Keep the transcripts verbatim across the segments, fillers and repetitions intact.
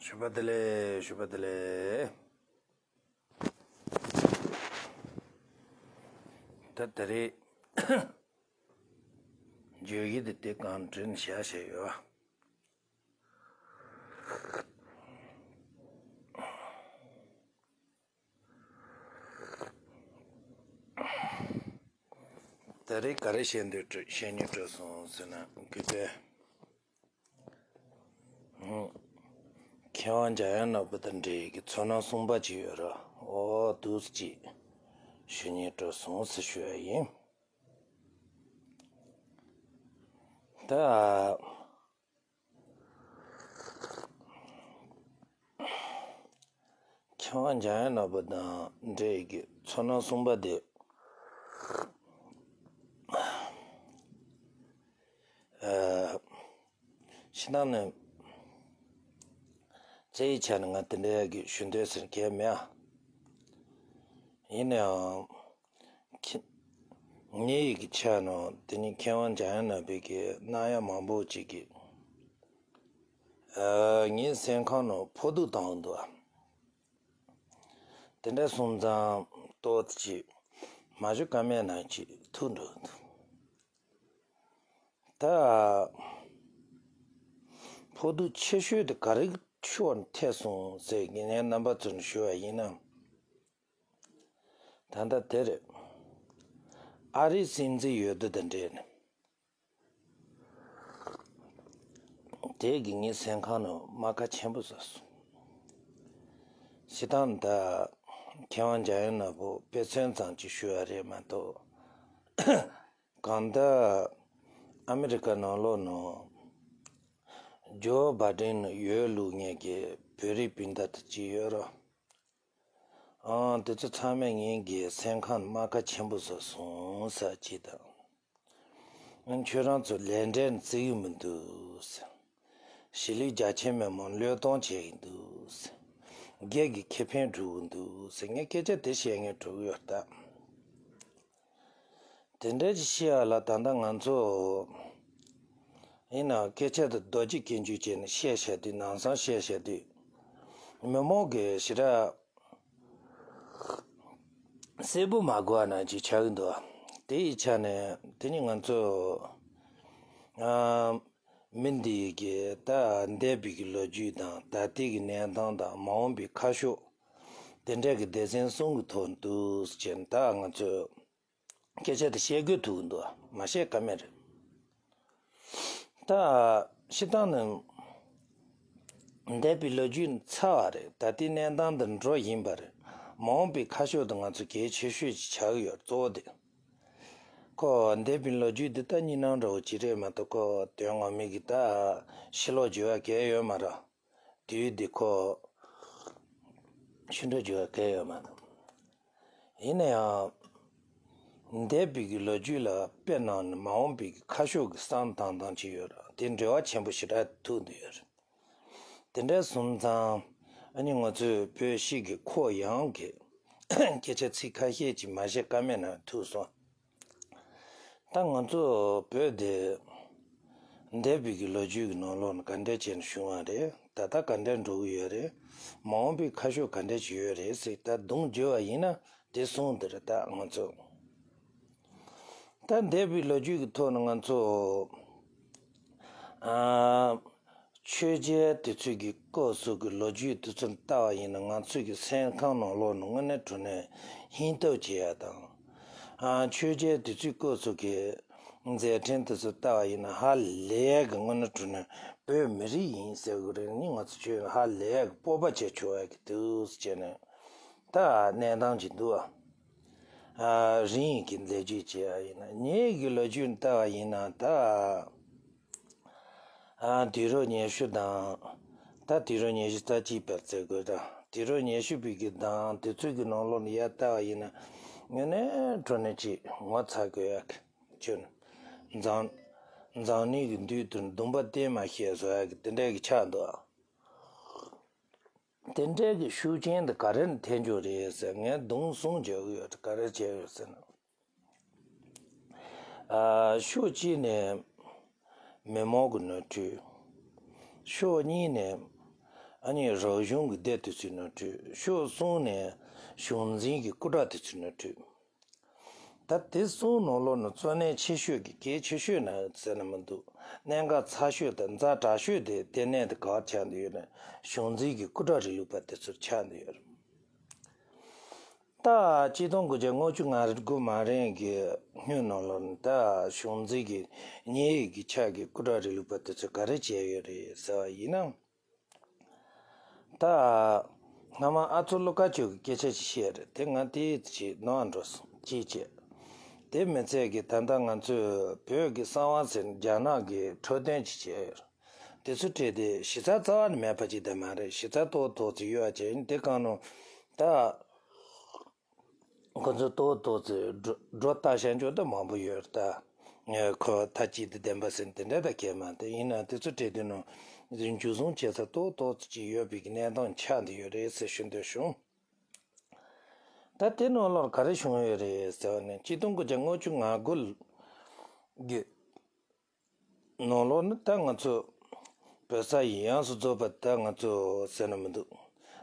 ཞུ་བ་བདེ་ལེགས། ཞུ་བ་བདེ་ལེགས། ད་ད་རེས་བརྗོད་གཞི་དེ་དེ་གང་དྲན་བཞག་བཞག་ཡོད། ད་རེས་ག་རེ་བཤད་འདོད་བཤད་སྙིང་བྲོ་སོང་ཟེར་ན། གུས་པས། མཁས་དབང་འཇམ་དབྱངས་ནོར་བུ་དང་འབྲེལ་གྱི་ཚོར་སྣང་གསུམ་པ་ཅིག་ཡོད་ར། ཨོ་འདུག་ཅིག་ཞུ་སྙིང་བྲོ་སོང་ཟེར་ཞུ་ཡ་ཡིན། ད། མཁས་དབང་འཇམ་དབྱངས་ནོར་བུ་དང་འབྲེལ་གྱི་ཚོར་སྣང་གསུམ་པ་དེ། ཨ། ཕྱི་ནང་ནས་རྩ་བའི་ཆ་ནས་ང་དེ་འདྲ་གི་ཞུ་འདོད་ཟེར་མཁན་མེད་ཨ། ཡིན་ནའང་། ཁྱེད། ངའི་ཡི་གི་ཆ་ནང་དེ་ནི་མཁས་དབང་འཇམ་དབྱངས་ནོར་བུ་གི་གནང་ཡ་མང་པོ་ཅིག་གིས། ཨ། ངའི་སེམས་ཁམས་ནང་ཕོག་ཐུག་བཏང་འདུག་ཨ། དེ་འདྲ་སོང་ཙང་ཏོག་ཙམ་མ་ཞུ་ཀ་མེད་ན་ཅིག་ཐུག་འགྲོ་འདུག་ད། ཕོག་ཐུག་ཆེ་ཤོས་དེ་ག་རེ་ཕྱོགས་ནས་ཐེབས་སོང་ཟེར་གྱི་ངས་རྣམ་པ་ཚོར་ཞུ་བ་ཡིན་ན། ད་ལྟ་དེ་རེད། ཨ་རིའི་སྲིད་འཛིན་འོས་བསྡུ་དང་འབྲེལ་ནས། དེ་གིས་ངའི་སེམས་ཁམས་ནང་རྨ་ཁ་ཆེན་པོ་བཟོས་སོང་། སྤྱིར་བཏང་ད་མཁས་དབང་འཇམ་དབྱངས་ནོར་བུ་དཔེ་མཚོན་ཙམ་ཅིག་ཞུ་ཡ་རེད་མ་གཏོགས། གང་ལྟར་ཨ་མི་རི་ཀ་ནང་ལོགས་ནང་ཇོ་བྷ་ཌེན་འོས་བླུག་མཁན་གྱི་བོད་རིགས་སྤུན་ཟླ་དེ་གཅིག་ཡོད་ར། ཨང་། དེ་ཚོ་ཚང་མས་ངའི་གི་སེམས་ཁམས་རྨ་ཁ་ཆེན་པོ་བཟོས་སོང་ཟེར་གྱི་དང་། ཁྱོད་རང་ཚོ་ལས་འབྲས་བརྩི་གི་མི་འདུག་ཟེར། གཞིས་ལུས་རྒྱ་ཆེ་མི་མང་བློས་གཏོང་བྱེད་ཀྱི་འདུག་ཟེར། སྒེར་གྱི་ཁེ་ཕན་སྒྲུབ་ཀྱི་འདུག་ཟེར། ངས་སྐད་ཆ་དེ་བཤད་ངེས་འགྲོ་གི་ཡོད་ད། དེ་འདྲ་ཅིག་བཤད་ཡ་ལ་ད་ལྟ་ང་ཚོ། ཡིན་ནའང་སྐད་ཆ་དེ་རྡོ་རྗེ་སྐྱོན་བརྗོད་བྱས་ནས་བཤད་བཤད་དུས། ནང་སང་བཤད་བཤད་དུས། མི་མང་གིས་ཞེ་དྲག་གསལ་པོ་མ་གོ་བ་ནང་ཅིག་ཆགས་ཀྱི་འདུག་དེ་ཡི་ཆ་ནས་དེ་ནི་ང་ཚོ། ཨ། མི་འདི་ཡི་གི་ད་འདས་པའི་གི་ལོ་རྒྱུས་དང་། ད་ལྟའི་གི་གནས་སྟངས་དང་། མ་འོངས་པའི་ཁ་ཕྱོགས། དེ་འདྲ་གི་སྡེ་ཚན་གསུམ་གི་ཐོག་འདུག་ཟེར་ནས་ད་ང་ཚོས་སྐད་ཆ་དེ་བཤད་དགོས་ཐུག་གི་འདུག་མ་བཤད་ཀ་མེད་རེད། ད་སྤྱིར་བཏང་ནི་འདས་པའི་ལོ་རྒྱུས་ནི་ཚར་བ་རེད། ད་ལྟའི་གནས་སྟངས་འདི་འགྲོ་བཞིན་པ་རེད། མ་འོངས་པའི་ཁ་ཕྱོགས་དེ་ང་ཚོ་གལ་ཆེ་ཤོས་ཅིག་ཆགས་ཀྱི་ཡོད་རེད། གཙོ་བོ་དེ། ཁོ་འདས་པའི་ལོ་རྒྱུས་འདི་ལྟ་ཉིན་ནང་འདྲ་བོ་ཅིག་རེད་མ་གཏོགས། ཁོ་དོན་ངོ་མའི་གི་ད་ཕྱི་ལོགས་འགྱུར་བ་གང་ཡང་ཡོད་མ་རེད། དུས་འདི་ཁོ་ཕྱི་འགྲོ་འགྱུར་བ་གང་ཡང་ཡོད་མ་རེད། ཡིན་ན་ཡང་འདས་པའི་གི་ལོ་རྒྱུས་ལ་དཔེ་གནང་ནས་མ་འོངས་པའི་གི་ཁ་ཕྱོགས་ཀྱི་བསམ་བཏང་སྟངས་ཅིག་ཡོད་རེད། དེ་འབྲེལ་བ་ཆེན་པོ་ཞེ་དྲག་ཐུག་འདུག་ཡོད་རེད། དེ་འདྲ་སོང་ཙང་ཨ་ནི་ང་ཚོས་བོད་གཞིས་ཀྱི་ཁོག་ཡངས་ཀྱི་སྐད་ཆ་ཚིག་ཁ་ཤས་ཅིག་མ་བཤད་ཀ་མེད་ན་ཐུག་སོང་། ད་ང་ཚོ་བོད་འདི་འདས་པའི་གི་ལོ་རྒྱུས་ཀྱི་ནང་ལོགས་ནས་ག་འདྲ་བྱས་ནས་བྱུང་བ་རེད། ད་ལྟ་ག་འདྲ་འགྲོ་གི་ཡོད་རེད། མ་འོངས་པའི་ཁ་ཕྱོགས་ག་འདྲ་ཞིག་ཡོད་རེད་ཟེར། ད་དུང་བརྗོད་པ་ཡིན་ན་དེ་གསུམ་དེ་རེད། ད་ང་ཚོ་ད་འདས་པའི་ལོ་རྒྱུས་ཀྱི་ཐོག་ནས་ང་ཚོ། ཨ། ཆོས་རྒྱལ་དེ་ཚོའི་གི་སྐབས་སུ་གི་ལོ་རྒྱུས་དེ་ཚོ་ལྟ་བ་ཡིན་ན། ང་ཚོའི་གི་སེམས་ཁམས་ནང་ལོགས་ནས་དངོས་གནས་དྲང་གནས་སྙིང་སྟོབས་སྐྱེ་ཡ་དང་། ཨ། ཆོས་རྒྱལ་དེ་ཚོའི་སྐབས་སུ་གི་མཛད་འཕྲིན་དེ་ཚོ་ལྟ་བ་ཡིན་ན། ཧ་ལས་གི་དངོས་གནས་དྲང་གནས་བོད་མི་རིགས་ཡིན་ཟེར་དགོས་རེད། ནི་ང་ཚོ་ཆོས་ཧ་ལས་གི་སྤོབས་པ་བྱེད་ཆོག་ཡ་གི་འདུག་ཟེར་བྱས་ནས་ད་གནས་སྟངས་ཅིག་འདུག་ཨ། ཨ། རིང་གི་ལོ་རྒྱུས་བྱས་པ་ཡིན་ན། ཉེ་གི་ལོ་རྒྱུས་ལྟ་བ་ཡིན་ན་ད། ཨ། དུས་རབས་ཉི་ཤུ་དང་། ད་དུས་རབས་ཉི་ཤུ་རྩ་གཅིག་པར་བརྩི་དགོས་ད། དུས་རབས་ཉི་ཤུ་པའི་གི་དང་དེ་ཚོའི་གི་ནང་ལོགས་ནས་ཡར་ལྟ་བ་ཡིན་ན། དངོས་གནས་དྲང་གནས་ཅིག་ངོ་ཚ་དགོས་ཡ་གི་ཁྱོད་འཛམ། འཛམ་གླིང་གི་མདུན་དུ་མདུང་པ་གཏད་མ་ཤེས་བཟོ་ཡ་གི་དེ་འདྲ་གི་ཆགས་འདུག་ཨ། དེ་འདྲའི་གི་ཤུགས་རྐྱེན་དེ་ག་རེ་ནས་ཐེབས་རྒྱུ་རེད་ཟེར། ངས་དུང་གསུམ་བརྗོད་ཀྱི་ཡོད། ག་རེ་བྱས་ཡོད་ཟེར་ན། ཨ། ཕྱོགས་གཅིག་ནས་མི་མང་གི་ནོར་འཁྲུལ། ཕྱོགས་གཉིས་ནས། ཨ་ནི་རིག་གཞུང་གི་སྡེ་དེ་ཚོའི་ནང་ཁྲིད། ཕྱོགས་གསུམ་ནས་གཞུང་འཛིན་གྱི་སྐུ་དྲག་དེ་ཚོའི་ནང་ཁྲིད། ད་དེ་གསུམ་ནང་ལོགས་ནས་གཙོ་གནད་ཆེ་ཤོས་ཀྱི་གལ་ཆེ་ཤོས་ན་ཟེར་ན་མི་འདུག་གནད་འགག་ཚ་ཤོས་དང་ཛ་དྲག་ཤོས་དེ་ལྟེ་གནས་དེ་ག་ཆགས་བསྡད་ཡོད་ན་གཞུང་འཛིན་གྱི་སྐུ་དྲག་རིང་ལུགས་པ་དེ་ཚོར་ཆགས་བསྡད་ཡོད་རེད། ད་ཆིག་སྟོང་དགུ་བརྒྱ་ལྔ་བཅུ་ང་དགུ་མ་རན་གྱི་སྔོན་ནང་ལོགས་ནས་ད་གཞུང་འཛིན་གྱི་ཉེ་ཡིག་གི་ཆ་གི་སྐུ་དྲག་རིང་ལུགས་པ་དེ་ཚོས་ག་རེ་བྱས་ཡོད་རེད་ཟེར་བ་ཡིན་ན། ད་སྔ་མ་ཨ་ཚོ་བློ་དཀར་ཆོས་ཀྱི་སྐད་ཆ་ཞིག་བཤད་རེད། དེ་ང་དེ་ཅིག་ནོར་འགྲོ་སོང་ཅིག་བྱས། དེ་མི་ཚད་ཀྱི་ད་ལྟ་ང་ཚོས་བོད་ཀྱི་གསང་བ་ཟེར་རྒྱ་ནག་གི་འཕྲོད་བསྟེན་ཅིག་བྱས་ཡོད་རེད། དེ་ཚོ་བྲིས་ཏེ་གཞི་རྩ་རྩ་བ་ནས་མེད་པ་ཅིག་ད་མ་རེད། གཞི་རྩ་ཏོག་ཏོག་ཙམ་ཡོད་པ་བྱས་ཡིན། དེ་གང་ནོ་ད། ཁོ་ཚོ་ཏོག་ཏོག་ཙམ་སྒྲོ་སྒྲོ་བཏགས་བཞག་འཇོག་ད་མང་པོ་ཡོད་རེད་ད། ངས་ཁོ་མཐའ་གཅིག་ཏུ་བདེན་པ་ཟེར་དེ་འདྲ་ད་གལ་མ་དེ་ཡིན་ན་དེ་ཚོ་བྲིས་དུས་ནང་འཇུ་བཟུང་བྱེད་ས་ཏོག་ཏོག་ཙམ་ཅིག་ཡོད་པའི་གི་གནས་སྟངས་ཆགས་འདི་ཡོད་རེད་ཟེར་ཞུ་འདོད་བྱུང་། ད་དེ་ནང་ལོགས་ག་རེ་བྱུང་ཡོད་རེད་ཟེར་བ་ནི་ཆིག་སྟོང་དགུ་བརྒྱ་ལྔ་བཅུ་ང་དགུ་གི་ནང་ལོགས་ནི་ད་ང་ཚོ་བོད་ས་ཡིན་ཡང་སུ་རྫོགས་པ་ད་ང་ཚོ་ཟེར་ན་མི་འདུག་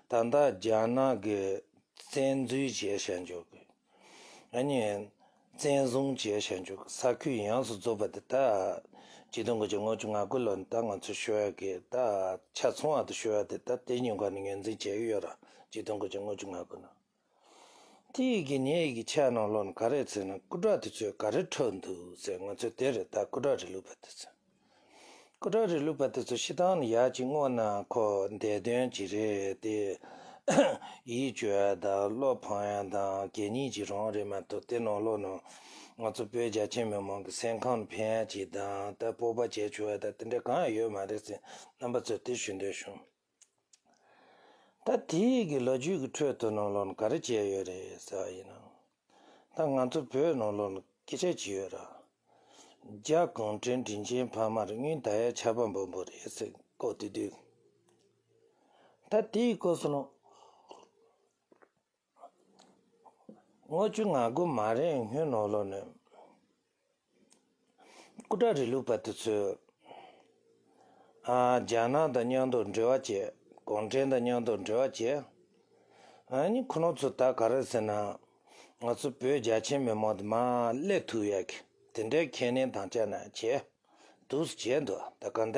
ད་ལྟ་རྒྱ་ནག་གི་བཙན་འཛུལ་བྱས་བཞག་འཇོག་གི། ཨ་ནི་བཙན་བཟུང་བྱས་བཞག་འཇོག་གི་ས་ཁུལ་ཡིན་ཡང་སུ་རྫོགས་པ་དེ་ད་ཆིག་སྟོང་དགུ་བརྒྱ་ལྔ་བཅུ་ང་དགུ་ལོ་ནི་ད་ང་ཚོ་ཤོར་ཡ་གི་ད་ཆ་ཚང་བ་དུ་ཤོར་ཡ་དེ་ད་དེ་ཉིན་ག་ནས་ངོས་འཛིན་བྱས་ཡོད་ར། ཆིག་སྟོང་དགུ་བརྒྱ་ལྔ་བཅུ་ང་དགུ་ནང་། དེ་ཡི་གི་ཉེ་ཡི་གི་ཆ་ནང་ལོགས་ནས་ག་རེ་ཟེར་ན་སྐུ་དྲག་དེ་ཚོས་ག་རེ་འཁྲབ་འདུག་ཟེར། ང་ཚོས་དེ་རེད་ད་སྐུ་དྲག་རིང་ལུགས་པ་དེ་ཚོས། སྐུ་དྲག་རིང་ལུགས་པ་དེ་ཚོ་སྤྱིར་བཏང་ནས་ཡག་ཅིག་བསྔོགས་ན་ཁོ་འདས་དོན་ཅིག་རེད་དེ། ཡིད་སྐྱོ་ཡ་དང་བློ་ཕམ་ཡ་དང་གད་སྙིགས་ཅིག་རང་རེད་མ་གཏོགས་དེ་ནང་ལོགས་ནས་ང་ཚོ་བོད་རྒྱ་ཆེ་མི་མང་གི་སེམས་ཁམས་ལ་ཕན་ཡ་ཅིག་དང་ད་སྤོབས་པ་བྱེད་ཆོག་ཡ་ད་དེ་འདྲ་གང་ཡང་ཡོད་མ་རེད་ཟེར་རྣམ་པ་ཚོས་དེ་ཞུ་འདོད་བྱུང་། ད་དེའི་གི་ལོ་རྒྱུས་ཀྱི་ཁྲོད་དུ་ནང་ལོགས་ནས་ག་རེ་བྱས་ཡོད་རེད་ཟེར་བ་ཡིན་ན། ད་ང་ཚོ་བོད་ནང་ལོགས་ནས་སྐད་ཆ་བྱས་ཡོད་ར། རྒྱ་གུང་ཁྲན་དྲིན་ཆེན་ཕ་མར་སྔོན་ད་ཡ་ཆར་པ་འབབ་འབབ་རེད་ཟེར་བཀོད་དེ་དུས། ད་དེའི་སྐབས་སུ་ནང་ལྔ་བཅུ་ང་དགུ་མ་རན་སྔོན་ནང་ལོགས་ནས། སྐུ་དྲག་རིང་ལུགས་པ་དེ་ཚོས། ཨ། རྒྱ་ནག་དང་མཉམ་དུ་འབྲེལ་བ་བྱས། གུང་ཁྲན་དང་མཉམ་དུ་འབྲེལ་བ་བྱས། ཨ་ནི་ཁོ་རང་ཚོ་ད་ག་རེ་ཟེར་ན། ང་ཚོ་བོད་རྒྱ་ཆེ་མི་མང་དུ་མར་སླེབས་ཐུབ་ཡག་གི་དེ་འདྲའི་ཁས་ལེན་དམ་བཅའ་ན་བྱས། འདུག་སེ་བྱས་འདུག་ད་ག་འདྲ།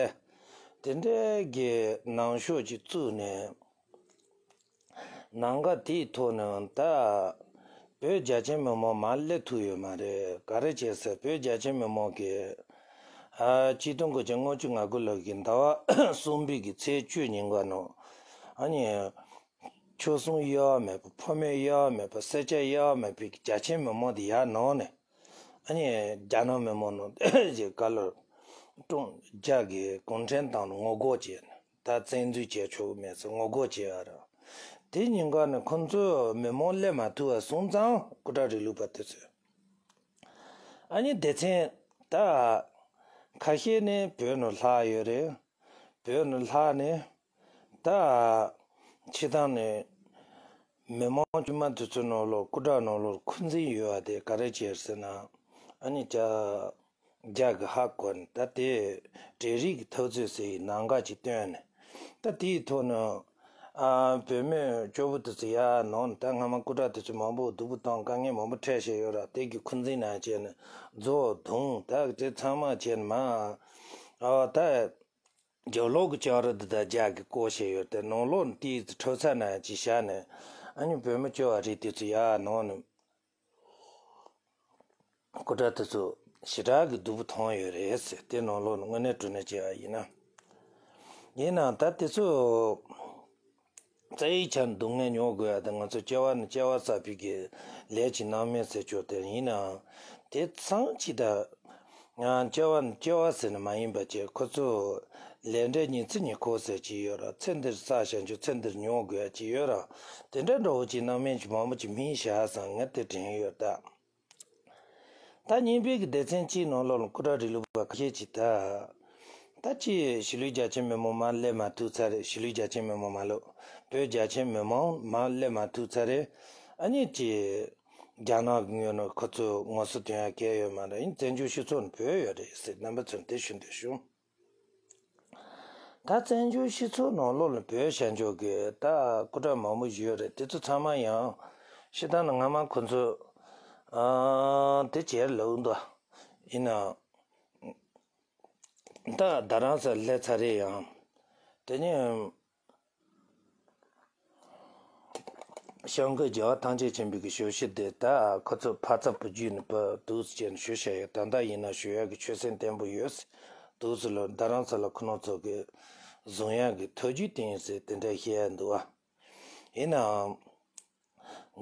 དེ་འདྲའི་གི་ནང་ཤོག་ཅིག་བཙུགས་ནས། ནང་ག་དེའི་ཐོག་ནས་ད་བོད་རྒྱ་ཆེ་མི་མང་མར་སླེབས་ཐུབ་ཡོད་མ་རེད། ག་རེ་བྱས་ཟེར་བོད་རྒྱ་ཆེ་མི་མང་གིས་ཨ་ཆིག་སྟོང་དགུ་བརྒྱ་ལྔ་བཅུ་ང་དགུ་ལོ་གི་ཟླ་བ་གསུམ་པའི་གི་ཚེས་བཅུ་ཉིན་ག་ནང་ཨ་ནི་ཆོལ་གསུམ་དབྱེ་བ་མེད་པ་ཕོ་མོ་དབྱེ་བ་མེད་པ་ས་ཆ་དབྱེ་བ་མེད་པའི་གི་རྒྱ་ཆེ་མི་མང་དེ་ཡར་ནང་ནས་ཨ་ནི་རྒྱ་ནག་མི་མང་ནང་ཞིག་ག་ལ་ཀྲུང་རྒྱ་གི་གུང་ཁྲན་ཏང་ལ་ངོ་རྒོལ་བྱས་ནས། ད་བཙན་འཛུལ་བྱས་ཆོག་གི་མེད་ཟེར་ངོ་རྒོལ་བྱས་ཡོད་རེད། དེ་ཉིན་ག་ནས་ཁོང་ཚོས་མི་མང་སླེབས་མ་ཐུབ་པ་སོང་ཙང་སྐུ་དྲག་རིང་ལུགས་པ་དེ་ཚོས། ཨ་ནི་སྡེ་ཚན་ད་ཁ་ཤས་ནི་བོད་ནང་ལྷག་ཡོད་རེད། བོད་ནང་ལྷག་ནས་ད་ཕྱི་ཐང་ནས་མི་མང་དཀྱུས་མ་དེ་ཚོའི་ནང་ལོགས་སྐུ་དྲག་ནང་ལོགས་འཁོན་འཛིན་ཡོད་པ་དེ་ག་རེ་བྱས་ཟེར་ན། ཨ་ནི་ཅ། རྒྱ་གི་ཧ་གོ་ནས་ད་དེ་འབྲེལ་རིགས་ཀྱི་འཐབ་རྩོད་ཟེར་ཡི་ནང་འགལ་ཅིག་བཏོན་ནས་ད་དེའི་ཐོག་ནས་ཨ་བུད་མེད་སྐྱོ་པོ་དེ་ཚོ་ཡར་ནང་ནས་ད་སྔ་མ་སྐུ་དྲག་དེ་ཚོ་མང་པོ་སྡུག་པོ་བཏང་དཀའ་ངལ་མང་པོ་འཕྲད་བཞག་ཡོད་ར། དེ་གི་འཁོན་འཛིན་ནང་བྱས་ནས་རྫོགས་དུང་ད་དེ་ཚང་མ་བྱས་ནས་མ་ཨ་ད་རྒྱབ་ལོགས་ཀྱི་ལྕགས་རི་འདི་ད་རྒྱ་གི་བསྐོར་བཞག་ཡོད་དེ་ནང་ལོགས་ནས་དེའི་ཚོ་འཁྲབ་ས་ནང་ཅིག་བཞག་ནས་ཨ་ནི་བུད་མེད་སྐྱོ་བ་རིགས་དེ་ཚོ་ཡར་ནང་ནས། སྐུ་དྲག་དེ་ཚོ་ཞེ་དྲག་གི་སྡུག་པོ་མཐོང་ཡོད་རེད་ཟེར། དེ་ནང་ལོགས་ནས་དངོས་གནས་དྲང་གནས་བྱས་པ་ཡིན་ན། ཡིན་ནའང་ད་དེ་ཚོ་རྩ་བའི་ཆ་ནས་སྡུག་བསྔལ་མྱོང་དགོས་ཡ་དང་ང་ཚོ་སྐྱེ་བ་ནས་སྐྱེ་བ་བསགས་པའི་གི་ལས་ཀྱི་རྣམ་སྨིན་ཟེར་ཆོག་དེ་ཡིན་ནའང་དེ་ཚང་ཅིག་ད་ཡང་སྐྱེ་བ་ནས་སྐྱེ་བ་ཟེར་ནས་མ་ཡིན་པ་བྱས་ཁོ་ཚོ་ལས་འབྲས་ཉི་ཚེ་ཉི་ཁོག་ཟེར་གྱི་ཡོད་ར། ཚེ་འདིར་བསགས་བྱ་རྒྱུ་ཚེ་འདིར་མྱོང་དགོས་ཡ་ཅིག་ཡོད་ར། དེ་འདྲ་འདྲ་བོ་ཅིག་རྣམ་སྨིན་གྱི་མང་པོ་ཅིག་སྨིན་བཞག་ཙང་ངས་དེ་དྲན་ཡོད་ད། ད་གཉིས་པའི་གི་སྡེ་ཚན་གཅིག་ནང་ལོགས་ལ་སྐུ་དྲག་རིང་ལུགས་པ་ཁ་ཤས་ཅིག་ད། ད་ཅི་གཞིས་ལུས་རྒྱ་ཆེ་མི་མང་མར་སླེབས་མ་ཐུབ་ཚར་རེད། གཞིས་ལུས་རྒྱ་ཆེ་མི་མང་མ་ལོ། བོད་རྒྱ་ཆེ་མི་མང་མར་སླེབས་མ་ཐུབ་ཚར་རེད། ཨ་ནི་ཅི། རྒྱ་ནག་གི་ངོས་ནས་ཁོ་ཚོས་ངོ་སོ་དོན་ཡ་གལ་ཡོད་མ་རེད། ཨ་ནི་བཙན་བྱོལ་སྤྱི་ཚོགས་ནས་བོད་ཡོད་རེད་ཟེར་རྣམ་པ་ཚོར་དེ་ཞུ་འདོད་བྱུང་། ད་བཙན་བྱོལ་སྤྱི་ཚོགས་ནང་ལོགས་ལ་བོད་ཤར་ཕྱོགས་ཀྱི་ད་སྐུ་དྲག་མང་པོ་ཞིག་ཡོད་རེད། དེ་ཚོ་ཚང་མ་ཡང་སྤྱིར་བཏང་ནས་སྔ་མ་ཁོ་ཚོས་ཨ་དེ་བྱས་ལབ་འདུག་ཡིན་ནའང་ད་རྡ་རམ་ས་ལ་སླེབས་ཚར་རེད། ཡང་དེ་ནས་ཤང་གི་རྒྱལ་བ་ཐམས་ཅད་མཁྱེན་པའི་གི་ཞབས་ཕྱི་དེ་ད་ཁོ་ཚོ་ཕར་ཚབ་བུ་རྒྱུད་ནས་ཕར་འདུག་སེ་བྱས་ནས་ཞུ་བྱ་ཡོད། ད་ལྟ་ཡིན་ན་ཞུ་ཡག་གི་ཆོད་སེམས་བརྟན་པོ་ཡོད། འདུག་སེ་ལ་རྡ་རམ་ས་ལ་ཁོ་རང་ཚོ་གི་བཟུང་ཡག་གི་ཐབས་ཇུས་བསྟན་ཡོད་ཟེར་དེ་འདྲ་བཤད་ཡག་འདུག་བ། ཡིན་ནའང་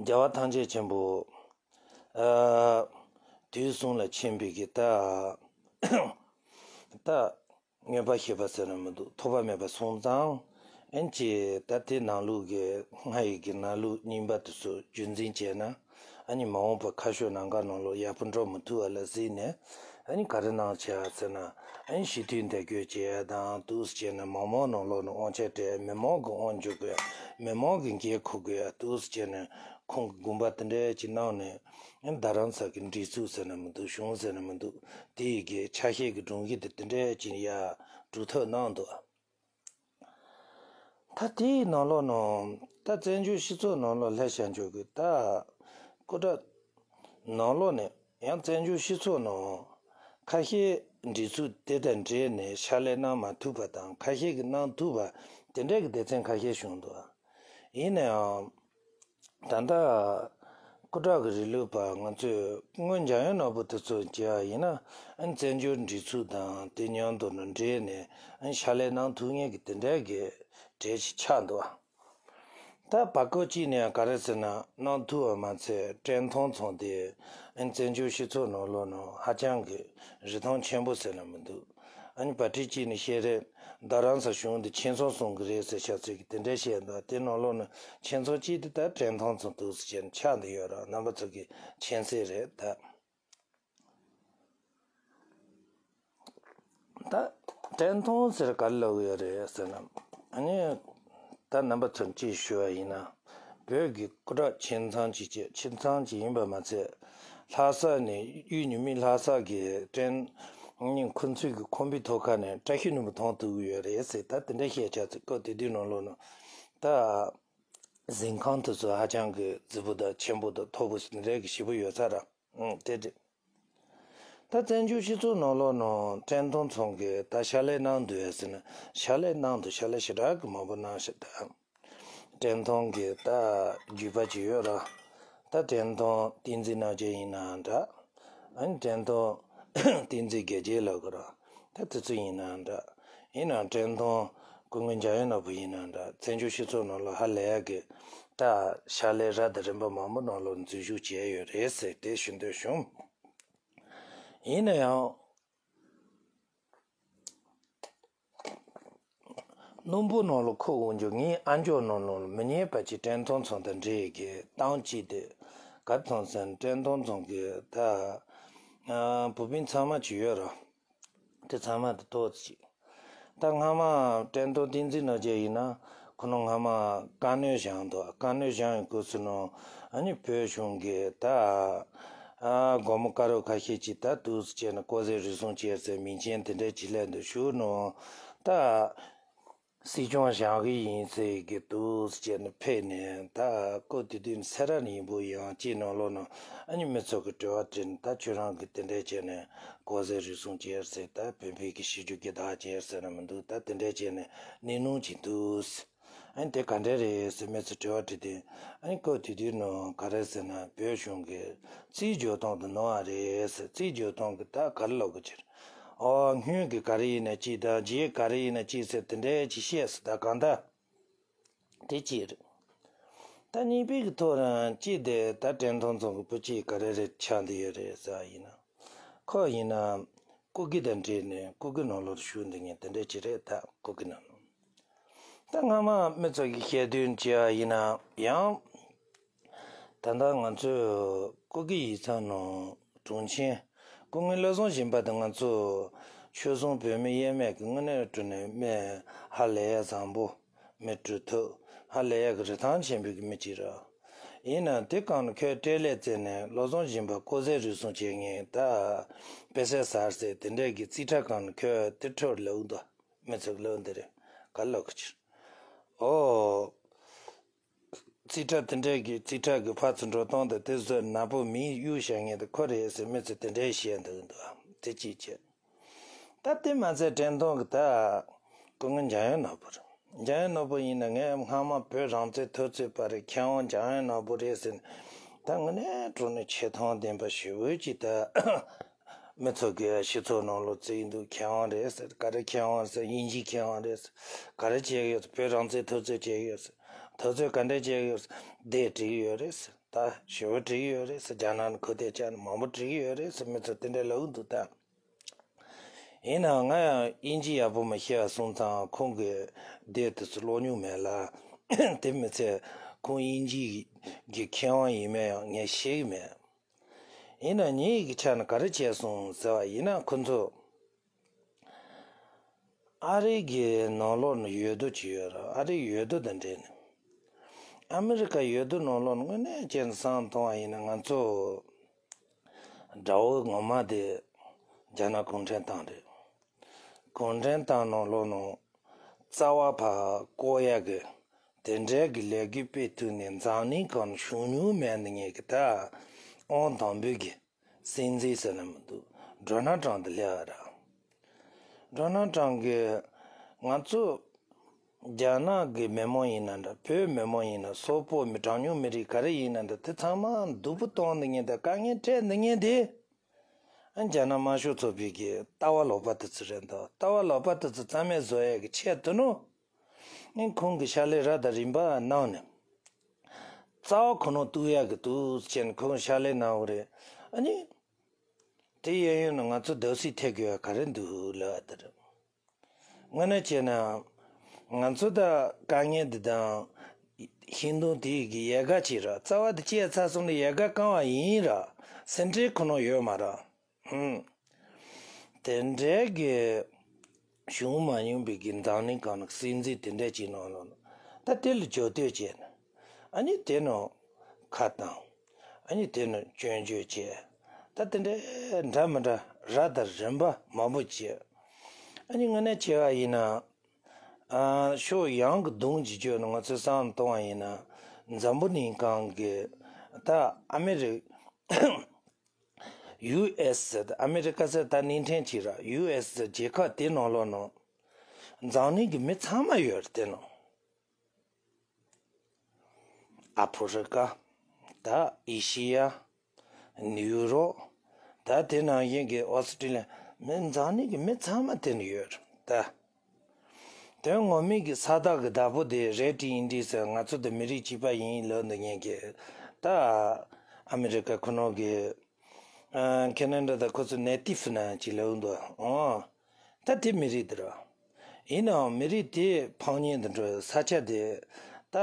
རྒྱལ་བ་ཐམས་ཅད་མཁྱེན་པ་ཨ་དུས་གསུམ་ལ་མཁྱེན་པའི་གི་ད་ད་མངོན་པར་ཤེས་པ་ཟེར་ན་མི་འདུག་ཐོགས་པ་མེད་པ་སོང་ཙང་། ཨན་ཅི་ད་དེ་ནང་ལུགས་ཀྱི་སྔར་ཡི་གི་ནང་ལུགས་རྙིང་པ་དེ་ཚོ་རྒྱུན་འཛིན་བྱས་ན། ཨ་ནི་མ་འོངས་པ་ཁ་ཕྱོགས་ནམ་མཁའ་ནང་ལོགས་ཡག་པོ་འགྲོ་མི་ཐུབ་པ་ལ་གཟིགས་ནས། ཨ་ནི་ག་རེ་གནང་བྱས་ཟེར་ན། ཨ་ནི་ཞི་མཐུན་འདེགས་སྐྱོར་བྱེད་ཡ་དང་འདུག་སེ་བྱས་ནས་མང་མང་ནང་ལོགས་ནས་དབང་ཆ་སྤྲད། མི་མང་གི་དབང་འཇུག་དགོས། མི་མང་གི་འགན་འཁུར་དགོས། འདུག་སེ་བྱས་ནས་ཁོང་གི་དགོངས་པ་དེ་འདྲ་ཅིག་གནང་ནས། རྡ་རམ་ས་གི་སྒྲིག་འཛུགས་ཟེར་ན་མི་འདུག་གཞུང་ཟེར་ན་མི་འདུག་དེ་ཡི་གི་ཆ་ཤས་ཀྱི་སྒྲོམ་གཞི་དེ་དེ་འདྲ་ཅིག་ཡར་གྲུབ་ཐབས་གནང་འདུག་ད་དེའི་ནང་ལོགས་ནང་ད་བཙན་བྱོལ་སྤྱི་ཚོགས་ནང་ལོགས་སླེབས་བཞག་འཇོག་གི་ད་སྐུ་དྲག་ནང་ལོགས་ནས་ཡང་བཙན་བྱོལ་སྤྱི་ཚོགས་ནང་ཁ་ཤས་སྒྲིག་འཛུགས་དེ་དང་འབྲེལ་ནས་ཕྱག་ལས་གནང་མ་ཐུབ་པ་དང་། ཁ་ཤས་ཀྱིས་གནང་ཐུབ་པ་དེ་འདྲ་གི་སྡེ་ཚན་ཁ་ཤས་བྱུང་འདུག་ཡིན་ནའང་། ད་ལྟ་སྐུ་དྲག་གི་རིང་ལུགས་པ་ང་ཚོས་སྔོན་འཇམ་དབྱངས་ནོར་བུ་དེ་ཚོ་མཇལ་བ་ཡིན་ན། ཨ་ནི་བཙན་བྱོལ་སྒྲིག་འཛུགས་དང་དེ་མཉམ་དུ་ནང་འབྲེལ་ནས་ཨ་ནི་ཕྱག་ལས་གནང་ཐུབ་མཁན་གྱི་དེ་འདྲ་གི་གྲས་ཤིག་ཆགས་འདུག་ད་བར་སྐབས་གཅིག་ནས་ག་རེ་ཟེར་ན། གནང་ཐུབ་པ་མ་ཚད་བཀྲས་མཐོང་ཚང་དེ་ཨ་ནི་བཙན་བྱོལ་སྤྱི་ཚོགས་ནང་ལོགས་ནང་ཧ་ཅང་གི་རིན་ཐང་ཆེན་པོ་ཟེར་ན་མི་འདུག་ཨ་ནི་བར་ཁྲི་གཅིག་ནས་བཤད་རེད། རྡ་རམ་ས་གཞུང་འདི་ཁྱིམ་ཚང་གསུམ་གྱི་རེད་ཟེར་བྱ་ཚོད་ཀྱི་དེ་འདྲ་བཤད་འདུག་དེ་ནང་ལོགས་ནས་ཁྱིམ་ཚང་གཅིག་དེ་ད་བཀྲས་མཐོང་ཚང་འདུག་ཟེར་བྱས་ནས་ཆགས་འདི་ཡོད་ར། རྣམ་པ་ཚོ་གི་མཁྱེན་གསལ་རེད་ད། ད་བཀྲས་མཐོང་ཟེར་ག་རེ་ལབ་ཀྱི་ཡོད་རེད་ཟེར་ན། ཨ་ནི་ད་རྣམ་པ་ཚོར་ཅིག་ཞུ་བ་ཡིན་ན། བོད་ཀྱི་སྐུ་དྲག་ཁྱིམ་ཚང་གཅིག་བྱས། ཁྱིམ་ཚང་གཅིག་ཡིན་པ་མ་ཚད། ལྷ་ས་ནས་གཡུ་ཉི་མའི་ལྷ་ས་གི་བཀྲས་མཐོང་ཁོ་ཚོའི་གི་ཁང་པའི་ཐོག་ཁ་ནས་བཀྲ་ཤིས་ལྷུན་པོ་མཐོང་ཐུབ་ཀྱི་ཡོད་རེད་ཟེར། ད་དེ་འདྲ་བཤད་བྱ་ཚིག་སྐབས་དེ་དུས་ནང་ལོགས་ན་ད་གཟིམ་ཁང་དེ་ཚོ་ཧ་ཅང་གི་རྫིག་པོ་དང་ཆེན་པོ་དང་མཐོ་པོ་དེ་འདྲ་གི་ཞེ་པོ་ཡོད་ས་ར། ཨང་། དེ་རེད། ད་བཙན་བྱོལ་སྤྱི་ཚོགས་ནང་ལོགས་ནང་བཀྲས་མཐོང་ཚང་གིས་ད་ཕྱག་ལས་གནང་འདུག་ཟེར་ན། ཕྱག་ལས་གནང་འདུག་ཕྱག་ལས་ཞེ་དྲག་གི་མང་པོ་གནང་ཤག་ད་བཀྲས་མཐོང་གི་ད་བརྒྱུད་པ་ཅིག་ཡོད་ར། ད་བཀྲས་མཐོང་བསྟན་འཛིན་རྣམ་རྒྱལ་ཡིན་ནའང་འདྲ། ཨ་ནི་བཀྲས་མཐོང་བསྟན་འཛིན་དགེ་རྒྱས་ལབ་དགོས་ར། ད་དེ་ཚོ་ཡིན་ནའང་འདྲ། ཡིན་ནའང་བཀྲས་མཐོང་སྐུ་ངོ་འཇམ་དབྱངས་ནོར་བུ་ཡིན་ནའང་འདྲ། བཙན་བྱོལ་སྤྱི་ཚོགས་ནང་ལ་ཧ་ལས་ཡག་གི་ད་ཕྱག་ལས་རབ་དང་རིམ་པ་མང་པོ་ནང་ལོགས་འཛུལ་ཞུགས་བྱས་ཡོད་རེད་ཟེར་དེ་ཞུ་འདོད་བྱུང་། ཡིན་ན་ཡང་། སྣུམ་པོ་ནང་ལ་ཁུག་འོང་རྒྱུ་ངའི་ཨ་མཆོག་ནང་ལོགས་ལ་མི་ཉན་པ་ཅིག་བཀྲས་མཐོང་ཚང་དང་འབྲེལ་གྱི་གཏམ་ཅིག་དེ། ག་ཐང་སན་བཀྲས་མཐོང་ཚང་གི་ད་ཨ་བུ་སྤུན་ཚང་མ་ཅིག་ཡོད་ར། དེ་ཚང་མ་དེ་ཏོག་ཙམ་ཅིག་ད་སྔ་མ་བཀྲས་མཐོང་བསྟན་འཛིན་རྣམ་རྒྱལ་ཡིན་ན། ཁོ་ནང་སྔ་མ་བཀའ་གནོན་བཞེངས་འདུག་བཀའ་གནོན་བཞེངས་ཡོང་དུས་ནང་ཨ་ནི་བོད་གཞུང་གི་ད་ཨ་སྒོར་མོ་དཀར་པོ་ཁ་ཤས་ཅིག་ད་འདུག་སེ་བྱས་ནས་ལྐོག་ཟ་རུལ་སུངས་བྱས་ཟེར་མིང་ཆེན་དེ་འདྲ་ཅིག་སླེབས་འདུག་ཞུ་ནོ། ད་སྲིད་སྐྱོང་བཞེངས་གི་ཡིན་ཟེར་གི་འདུག་སེ་བྱས་ནས་ཕེབས་ནས། ད་སྐབས་དེ་དུས་ནས་སེ་ར་ནས་ཡིན་པོ་ཡང་ཅིག་ནང་ལོགས་ནང་ཨ་ནི་མི་ཚོ་གི་དྲི་བ་དྲིས་ནས། ད་ཁྱོད་རང་གི་དེ་འདྲ་བྱས་ནས་ལྐོག་ཟ་རུལ་སུངས་བྱས་ཟེར། ད་བོད་པའི་གི་ཤི་རྒྱུ་གི་བདག་བྱས་ཟེར་ན་མི་འདུག་ད་དེ་འདྲ་བྱས་ནས་གནས་ནོ་ཅིག་འདུག་ཨ་ནི་དེ་ག་འདྲ་རེད་ཟེར་མི་ཚོ་དྲི་བ་དྲིས་ཏེ། ཨ་ནི་སྐབས་དེ་དུས་ནང་ག་རེ་ཟེར་ན། བོད་གཞུང་གི་རྩིས་སྦྱོར་སྟངས་དེ་ནོར་བ་རེད་ཟེར། རྩིས་སྦྱོར་སྟངས་ཀྱི་ད་ག་རེ་ལབ་དགོས་ཀྱི་རེད། ཨོ་སྔོན་གྱི་ག་རེ་ཡིན་ན་གཅིག་དང་། རྗེས་ག་རེ་ཡིན་ན་གཅིག་ཟེར་དེ་འདྲ་ཅིག་བཤད་ཟེར། ད་གང་ལྟར་དེ་གཅིག་རེད། ད་གཉིས་པའི་གི་ཐོག་རང་གཅིག་དེ་ད་བཀྲས་མཐོང་ཚང་གི་བུ་གཅིག་ག་རེ་རེད་ཆགས་འདི་ཡོད་རེད་ཟེར་བ་ཡིན་ན། ཁོ་ཡིན་ན་སྐུ་སྒེར་དང་འབྲེལ་ནས་སྐུ་སྒེར་ནང་ལོགས་ཞུགས་འདི་ངས་དེ་འདྲ་ཅིག་རེད། ད་སྐུ་སྒེར་ནང་ལོགས། ད་སྔ་མ་མི་ཚོ་གིས་བཤད་དོན་བྱས་པ་ཡིན་ན་ཡང་། ད་ལྟ་ང་ཚོས་སྐུ་སྒེར་ཡིག་ཚང་ནང་དྲུང་ཆེན་སྐུ་ངོ་བློ་བཟང་སྦྱིན་པ་དེ་ང་ཚོ་ཆོལ་གསུམ་བོད་མི་དབྱེར་མེད་ཀྱི་དངོས་གནས་དྲང་གནས་མི་ཧ་ལས་ཡ་བཟང་པོ། མི་གྲུབ་ཐོབ། ཧ་ལས་ཡ་གི་རིན་ཐང་ཆེན་པོའི་གི་མི་གཅིག་རེད། ཡིན་ནའང་དེ་སྒང་ནས་ཁོས་སྤྲེལ་ལད་བཙལ་ནས་བློ་བཟང་སྦྱིན་པ་ལྐོག་ཟ་རུལ་སུངས་བྱེད་མཁན་ད་དཔེ་ཟས་ཟ་ཟེར་དེ་འདྲས་ཀྱི་རྩིས་ཁྲ་སྒང་ནས་ཁོས་དེ་འཕྲོར་ལབ་འདུག་མི་ཚོ་གི་ལབ་འདི་རེད། ག་ལབ་གི་ཕྱིར། ཨོ། རྩིས་ཁྲ་དེ་འདྲའི་གི་རྩིས་ཁྲ་གི་ཕར་ཚུར་འགྲོ་སྟངས་དང་དེ་བཟོས་ནག་པོ་མིས་གཡུག་བཞག་མཁན་དེ་ཁོ་རེད་ཟེར་མི་ཚོས་དེ་འདྲའི་བཤད་འདུག་འདུག་དེ་གཅིག་བྱས། ད་དེ་མ་ཚད་དྲན་སྟངས་གི་ད་སྐུ་ངོ་འཇམ་དབྱངས་ནོར་བུ་རེད། འཇམ་དབྱངས་ནོར་བུ་ཡིན་ན་ངས་སྔ་མ་བོད་རང་བཙན་འཐབ་རྩོད་པ་རེད། མཁས་དབང་འཇམ་དབྱངས་ནོར་བུ་རེད་ཟེར་ནས་ད་དངོས་གནས་དྲང་གནས་ཆེ་མཐོང་ལྡན་པ་ཞེ་པོ་ཅིག་ད། མི་ཚོ་གིས་སྤྱི་ཚོགས་ནང་ལོགས་བརྩི་གི་འདུག་མཁས་དབང་རེད་ཟེར། ག་རེ་མཁས་དབང་ཟེར། དབྱིན་ཇིའི་མཁས་དབང་རེད་ཟེར། ག་རེ་བྱེད་ཀྱི་ཡོད་ཟེར། བོད་རང་བཙན་འཐབ་རྩོད་བྱེད་ཀྱི་ཡོད་ཟེར། འཐབ་རྩོད་ག་འདྲས་བྱེད་ཀྱི་ཡོད་ཟེར། སྡེ་བྲིས་ཀྱི་ཡོད་རེད་ཟེར། ད་ཞེ་པོ་བྲིས་ཀྱི་ཡོད་རེད་ཟེར། རྒྱ་ནག་ནས་ཁོ་དེ་བཅར་ནས་མང་པོ་བྲིས་ཀྱི་ཡོད་རེད་ཟེར། མི་ཚོ་དེ་འདྲས་ལབ་གི་འདུག་ད་ཡིན་ནའང་ང་ཡང་དབྱིན་ཇི་ཡག་པོ་མ་ཤེས་པ་སོང་ཙང་ཁོང་གི་སྡེ་དེ་ཚོ་ཀློག་མྱོང་མེད་ལ། དེ་མི་ཚད་ཁོང་དབྱིན་ཇི་གི་མཁས་དབང་ཡིན་མིན་ཡང་ངས་ཤེས་ཀྱི་མེད། ཡིན་ན་ངེད་ཀྱི་ཆ་ནས་ག་རེ་བྱས་སོང་ཟེར་བ་ཡིན་ན། ཁོ་ཚོ་ཨ་རི་གི་ནང་ལོགས་ནས་ཡོད་དོ་ཅིག་ཡོད་ར། ཨ་རིའི་ཡོད་དོ་དང་འབྲེལ་ནས། ཨ་མི་རི་ཀ་ཡོད་དོ་ནང་ལོགས་ནས་དངོས་གནས་བྱས་ནས་བསམ་བཏང་བ་ཡིན་ན། ང་ཚོ་དགྲ་བོ་ངོ་མ་དེ་རྒྱ་ནག་གུང་ཁྲན་ཏང་རེད། གུང་ཁྲན་ཏང་ནང་ལོགས་ནས་རྩ་བ་ཕར་བཀོག་ཡག་གི་དེ་འདྲའི་གི་ལས་འགུལ་སྤེལ་ཐུབ་ནས་འཛམ་གླིང་སྒང་ནས་བྱུང་མྱོང་མེད་ནི་ངེད་ཀྱི་ད་ཨང་དང་པོའི་གི་སྲིད་འཛིན་ཟེར་ན་མི་འདུག་ཌོ་ནལ་ཊམ་དེ་སླེབས་པ་རེད། ཌོ་ནལ་ཊམ་གིས་ང་ཚོ་རྒྱ་ནག་གི་མི་མང་ཡིན་ན་འདྲ། བོད་མི་མང་ཡིན་ན། སོག་པོ་མི་གྲངས་ཉུང་མི་རིགས་ག་རེ་ཡིན་ན་འདྲ། དེ་ཚང་མ་སྡུག་པོ་གཏོང་འདི་ངན་དང་དཀའ་ངལ་འཕྲད་འདི་ངན་དེ། ཨ་རྒྱ་ནག་དམར་ཤོག་ཚོགས་པའི་གི་ལྟ་བ་ལོག་པ་དེ་ཚོ་རེད་འདུག་ལྟ་བ་ལོག་པ་དེ་ཚོ་རྩ་མེད་བཟོ་ཡས་ཀྱི་ཆེད་དུ་ནོ། ཨ་ཁོང་གི་ཕྱག་ལས་ར་དང་རིམ་པ་གནང་ནས། རྩ་བ་ཁོ་ནོ་གཏུག་ཡག་གི་འདུག་ཟེར་ནས་ཁོང་ཕྱག་ལས་གནང་བ་རེད། ཨ་ནི། དེ་གཡས་གཡོན་ནས་ང་ཚོ་བརྡབ་གསིག་ཐེབས་དགོས་ཡ་ག་རེ་འདུག་ལབ་པ་དེ་རེད། དངོས་གནས་བྱས་ན། ང་ཚོ་ད་དཀའ་ངལ་འདི་དང་ཤིང་སྡོང་དེ་གི་ཡལ་ག་ཅིག་ར། རྩ་བ་དེ་བཅད་ཚར་སོང་ན་ཡལ་ག་བཀང་བ་ཡིན་ར། ཟིན་བྲིས་ཁོ་ནོ་ཡོད་མ་ར། ཧུམ། དེ་འདྲའི་གི་བྱུང་མ་མྱོང་པའི་གི་འཛམ་གླིང་སྒང་ནས་སྲིད་འཛིན་དེ་འདྲ་ཅིག་ནང་ལོགས་ནས་ད་དེ་ལ་ཇུས་གཏོགས་བྱས་ནས། ཨ་ནི་དེ་ནང་ཁ་བཏང་། ཨ་ནི་དེ་ནང་སྐྱོན་བརྗོད་བྱས། ད་དེ་འདྲའི་འདྲ་མི་འདྲ་ར་དང་རིམ་པ་མང་པོ་བྱས། ཨ་ནི་དངོས་གནས་བྱས་པ་ཡིན་ན། ཨ་ཕྱོགས་ཡོངས་ཀྱི་གདོང་གཅིག་བརྗོད་ནས་ང་ཚོས་བསམ་བློ་གཏོང་བ་ཡིན་ན། འཛམ་བུ་གླིང་སྒང་གི་ད་ཨ་མི་རི། ཡུ་ཨེ་སི་ཟེར་ཏེ་ཨ་མི་རི་ཀ་ཟེར་ད་ནིང་ཕྲན་གཅིག་ར། ཡུ་ཨེ་སི་ཟེར་རྒྱལ་ཁབ་དེ་ནང་ལོགས་ནང་འཛམ་གླིང་གི་མི་ཚང་མ་ཡོད་རེད་དེ་ནང་། ཨ་ཕོ་རི་ཀ། ད་ཨེ་ཤི་ཡ། ནིའུ་རོག་ད་དེ་ནང་བཞིན་གྱི་ཨོ་སི་ཀྲི་ལི་ཡ། མི་འཛམ་གླིང་གི་མི་ཚང་མ་དེ་ནང་ཡོད་རེད་ད། དོན་ངོ་མའི་གི་ས་བདག་གི་བདག་པོ་དེ་རེད་དེ་ཡིན་དེ་ཟེར། ང་ཚོ་དེ་མི་རིགས་གཅིག་པ་ཡིན་ལབ་འདི་ངན་གི། ད་ཨ་མི་རི་ཀ་ཁོ་ནོ་གི། ཨ་ཁེ་ན་ཌ་ད་ཁོ་ཚོ་ནེ་ཊིབ་ན་ཅིག་ལབ་འདུག་ཨོ། ད་དེ་མི་རིགས་དེ་ར། ཡིན་ནའང་མི་རིགས་དེ་ཕངས་ཉེན་དུ་འགྲོ་ས་ཆ་དེ། ད་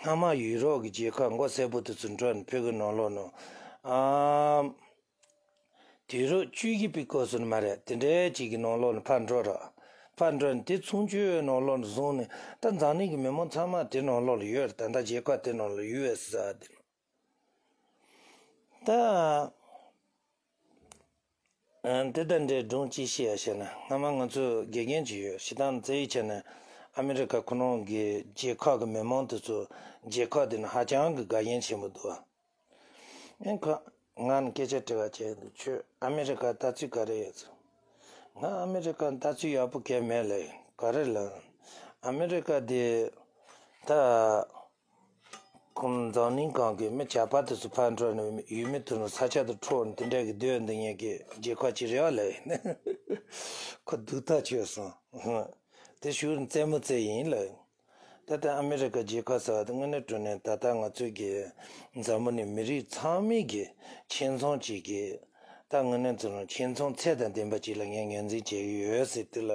སྔ་མ་ཡུ་རོབ་ཀྱི་རྒྱལ་ཁབ་མགོ་སེར་པོ་དེ་ཚོ་འགྲོ་ནས་བོད་ཀྱི་ནང་ལོགས་ནང་། ཨ། དུས་རབས་བཅུ་བཞི་པའི་སྐབས་སུ་ནི་མ་རེད། དེ་འདྲའི་ཅིག་གི་ནང་ལོགས་ནས་ཕར་འགྲོ་ར། ཕར་འགྲོ་ནས་དེ་ཚུན་ཆོད་ནང་ལོགས་ནས་བཟུང་ནས་ད་འཛམ་གླིང་གི་མི་མང་ཚང་མ་དེ་ནང་ལོགས་ལ་ཡོད་རེད། ད་ལྟ་རྒྱལ་ཁབ་དེ་ནང་ལ་ཡུ་ཨེ་སི་ཟེར་དེ། ད་ཨ་དེ་དང་འབྲེལ་སྒྲུང་ཅིག་བཤད་ཡ་བཤད་ན། སྔ་མ་ང་ཚོ་དགེ་རྒན་ཅིག་ཡོད། སྤྱིར་བཏང་བཙན་བྱས་ནས་ཨ་མི་རི་ཀ་ཁོ་ནང་གི་རྒྱལ་ཁབ་ཀྱི་མི་མང་དེ་ཚོ་རྒྱལ་ཁབ་དེ་ནི་ཧ་ཅང་གི་དགའ་ཞེན་ཆེན་པོ་འདུག་ཨ། ཨེ་ཁོ་ང་ནི་སྐད་ཆ་དྲི་བ་བྱས་འདུག་ཁྱོད་ཨ་མི་རི་ཀ་ལྟ་ཚུལ་ག་རེ་ཡོད་ཟེར། ང་ཨ་མི་རི་ཀ་ལྟ་ཚུལ་ཡག་པོ་གང་མེད་ལབ་ཡིན། ག་རེ་ལབ། ཨ་མི་རི་ཀ་དེ་ད་ཁོང་འཛམ་གླིང་སྒང་གི་མི་ཇག་པ་དེ་ཚོ་ཕར་འགྲོ་ནས་ཡུལ་མི་དེ་ཚོ་ས་ཆ་དེ་འཕྲོག་ནས་དེ་འདྲ་གི་སྡོད་འདི་ངན་གི་རྒྱལ་ཁབ་ཅིག་རེད་བ་ལབ་ཡིན། ཁོ་སྡུག་ཐག་ཆོད་སོང་། དེ་ཞུ་རྩེད་མོ་རྩེ་ཡིན་ལབ་ཡིན། ད་ལྟ་ཨ་མི་རི་ཀ་རྒྱལ་ཁབ་ཟེར་བ་དེ་དངོས་གནས་དྲང་གནས་ད་ལྟ་ང་ཚོའི་གི་འཛམ་བུ་གླིང་མི་རིགས་ཚང་མའི་གི་ཁྱིམ་ཚང་གཅིག་གི་ད་དངོས་གནས་ཚོ་རང་ཁྱིམ་ཚང་ཚད་དང་ལྡན་པ་ཅིག་ལ་ངས་ངོས་འཛིན་བྱེད་ཀྱི་ཡོད་ཟེར་དུས་ལ་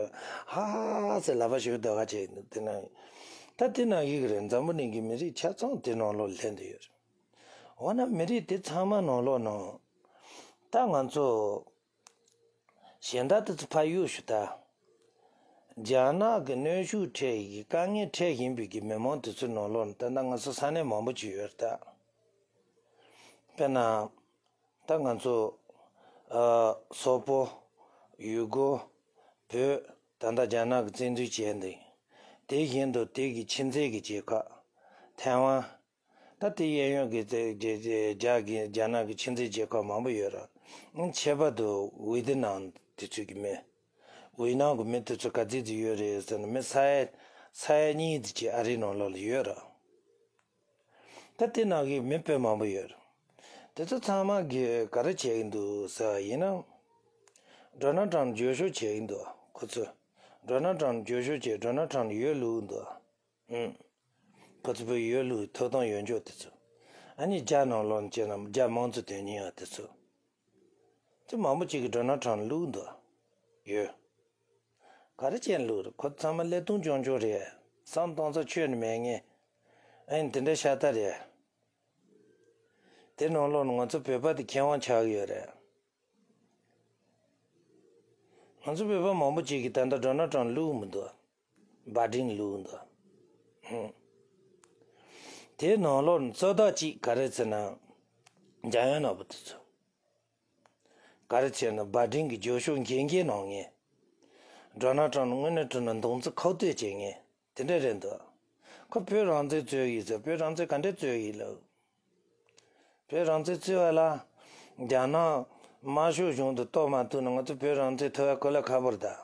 ཧ་ཧ་ཧ་ཟེར་ལབ་པ་ཞིག་ལྟ་ག་བྱས་འདུག་དེ་ན་ད་དེ་ནང་བཞིན་རེད། འཛམ་བུ་གླིང་གི་མི་རིགས་ཆ་ཚང་དེ་ནང་ལོགས་ལྷན་དུ་ཡོད་རེད། འོ་ན་མི་རིགས་དེ་ཚང་མ་ནང་ལོགས་ནང་ད་ང་ཚོ། གཞན་དག་དེ་ཚོ་ཕར་གཡུག་ཞུ་ད། རྒྱ་ནག་གི་གནོན་ཤུགས་འཕྲད་ཀྱི་དཀའ་ངལ་འཕྲད་བཞིན་པའི་གི་མི་མང་དེ་ཚོའི་ནང་ལོགས་ནས་ད་ལྟ་ང་ཚོ་ས་གནས་མང་པོ་ཅིག་ཡོད་རེད་ད། དཔེར་ན། ད་ང་ཚོ་ཨ་སོག་པོ། ཡུ་གུར། བོད། ད་ལྟ་རྒྱ་ནག་གི་བཙན་འཛུལ་བྱས་འདི། དེ་བཞིན་དུ་དེ་གི་ཁྱིམ་མཚེས་ཀྱི་རྒྱལ་ཁབ་ཐའེ་ཝན། ད་དེ་གཡས་གཡོན་གྱི་དེ་རྒྱ་རྒྱ་རྒྱ་རྒྱ་ནག་གི་ཁྱིམ་མཚེས་རྒྱལ་ཁབ་མང་པོ་ཡོད་རེད། ཨང་། ཁྱད་པར་དུ་ཝེ་ཏི་ནམ་དེ་ཚོ་གི་མི། ཝེ་ཏི་ནམ་གི་མི་དེ་ཚོ་ག་ཚོད་ཅིག་ཡོད་རེད་ཟེར་ན། མི་ས་ཡ་ས་ཡ་གཉིས་ཙམ་ཅིག་ཨ་རིའི་ནང་ལོགས་ལ་ཡོད་རེད། ད་དེ་ནང་གི་མི་དཔེ་མང་པོ་ཡོད་རེད། དེ་ཚོ་ཚང་མ་གིས་ག་རེ་བྱེད་ཀྱི་འདུག་ཟེར་བ་ཡིན་ན། ཌོ་ནལ་ཊམ་འགྱོད་བཤགས་བྱེད་ཀྱི་འདུག་ཁོ་ཚོས་ཌོ་ནལ་ཊམ་འགྱོད་བཤགས་བྱེད། ཌོ་ནལ་ཊམ་ཡོད་བླུགས་འདུག་ཨུམ། ཁོ་ཚོ་བོད་ཡོད་ལུགས་ཐོབ་ཐང་ཡོད་འཇོག་དེ་ཚོ། ཨ་ནི་རྒྱ་ནང་ལོགས་ནས་བྱས་ན་རྒྱ་དམངས་གཙོ་དོན་གཉེར་བ་དེ་ཚོ། དེ་མང་པོ་ཅིག་གིས་ཌོ་ནལ་ཊམ་བླུགས་འདུག་ཡོད། ག་རེ་བྱས་ནས་བླུགས་རེད། ཁོ་ཚང་མ་ཀླད་སྟོང་ཆུང་ཆུང་རེད། བསམ་གཏོང་ས་ཁྱོན་ནས་མེད་ངེས། ཨ་ནི་དེ་འདྲ་ཤ་སྟག་རེད། དེ་ནང་ལོགས་ནས་ང་ཚོ་བོད་པ་དེ་མཁས་དབང་ཆགས་ཀྱི་ཡོད་རེད། ང་ཚོ་བོད་པ་མང་པོ་ཅིག་གིས་ད་ལྟ་ཌོ་ནལ་ཊམ་བླུགས་མི་འདུག་བྷའི་ཌེན་བླུགས་འདུག་ཧུམ། དེའི་ནང་ལོགས་ནས་གཙོ་བདག་ཅིག་ག་རེ་ཟེར་ན། འཇམ་དབྱངས་ནོར་བུ་དེ་ཚོ། ག་རེ་བྱས་ན་བྷའི་ཌེན་གྱི་འགྱོད་བཤགས་འགན་འཁྱེར་གནང་མཁན། ཌོ་ནལ་ཊམ་དངོས་གནས་དྲང་གནས་མདུང་རྩེ་ཁ་གཏད་བྱེད་མཁན་དེ་འདྲ་རེད་འདུག་ཁོ་བོད་རང་བཙན་རྩོད་ཡིན་ཟེར། བོད་རང་བཙན་ག་འདྲ་རྩོད་ཡིན་ལབ། བོད་རང་བཙན་རྩོད་པ་ལ་རྒྱ་ནག་དམར་ཤོག་གཞུང་དང་གཏོགས་མ་ཐུབ་ན་ང་ཚོ་བོད་རང་བཙན་ཐོབ་ཡ་གོ་ལ་ཁག་པོ་རེད་ད།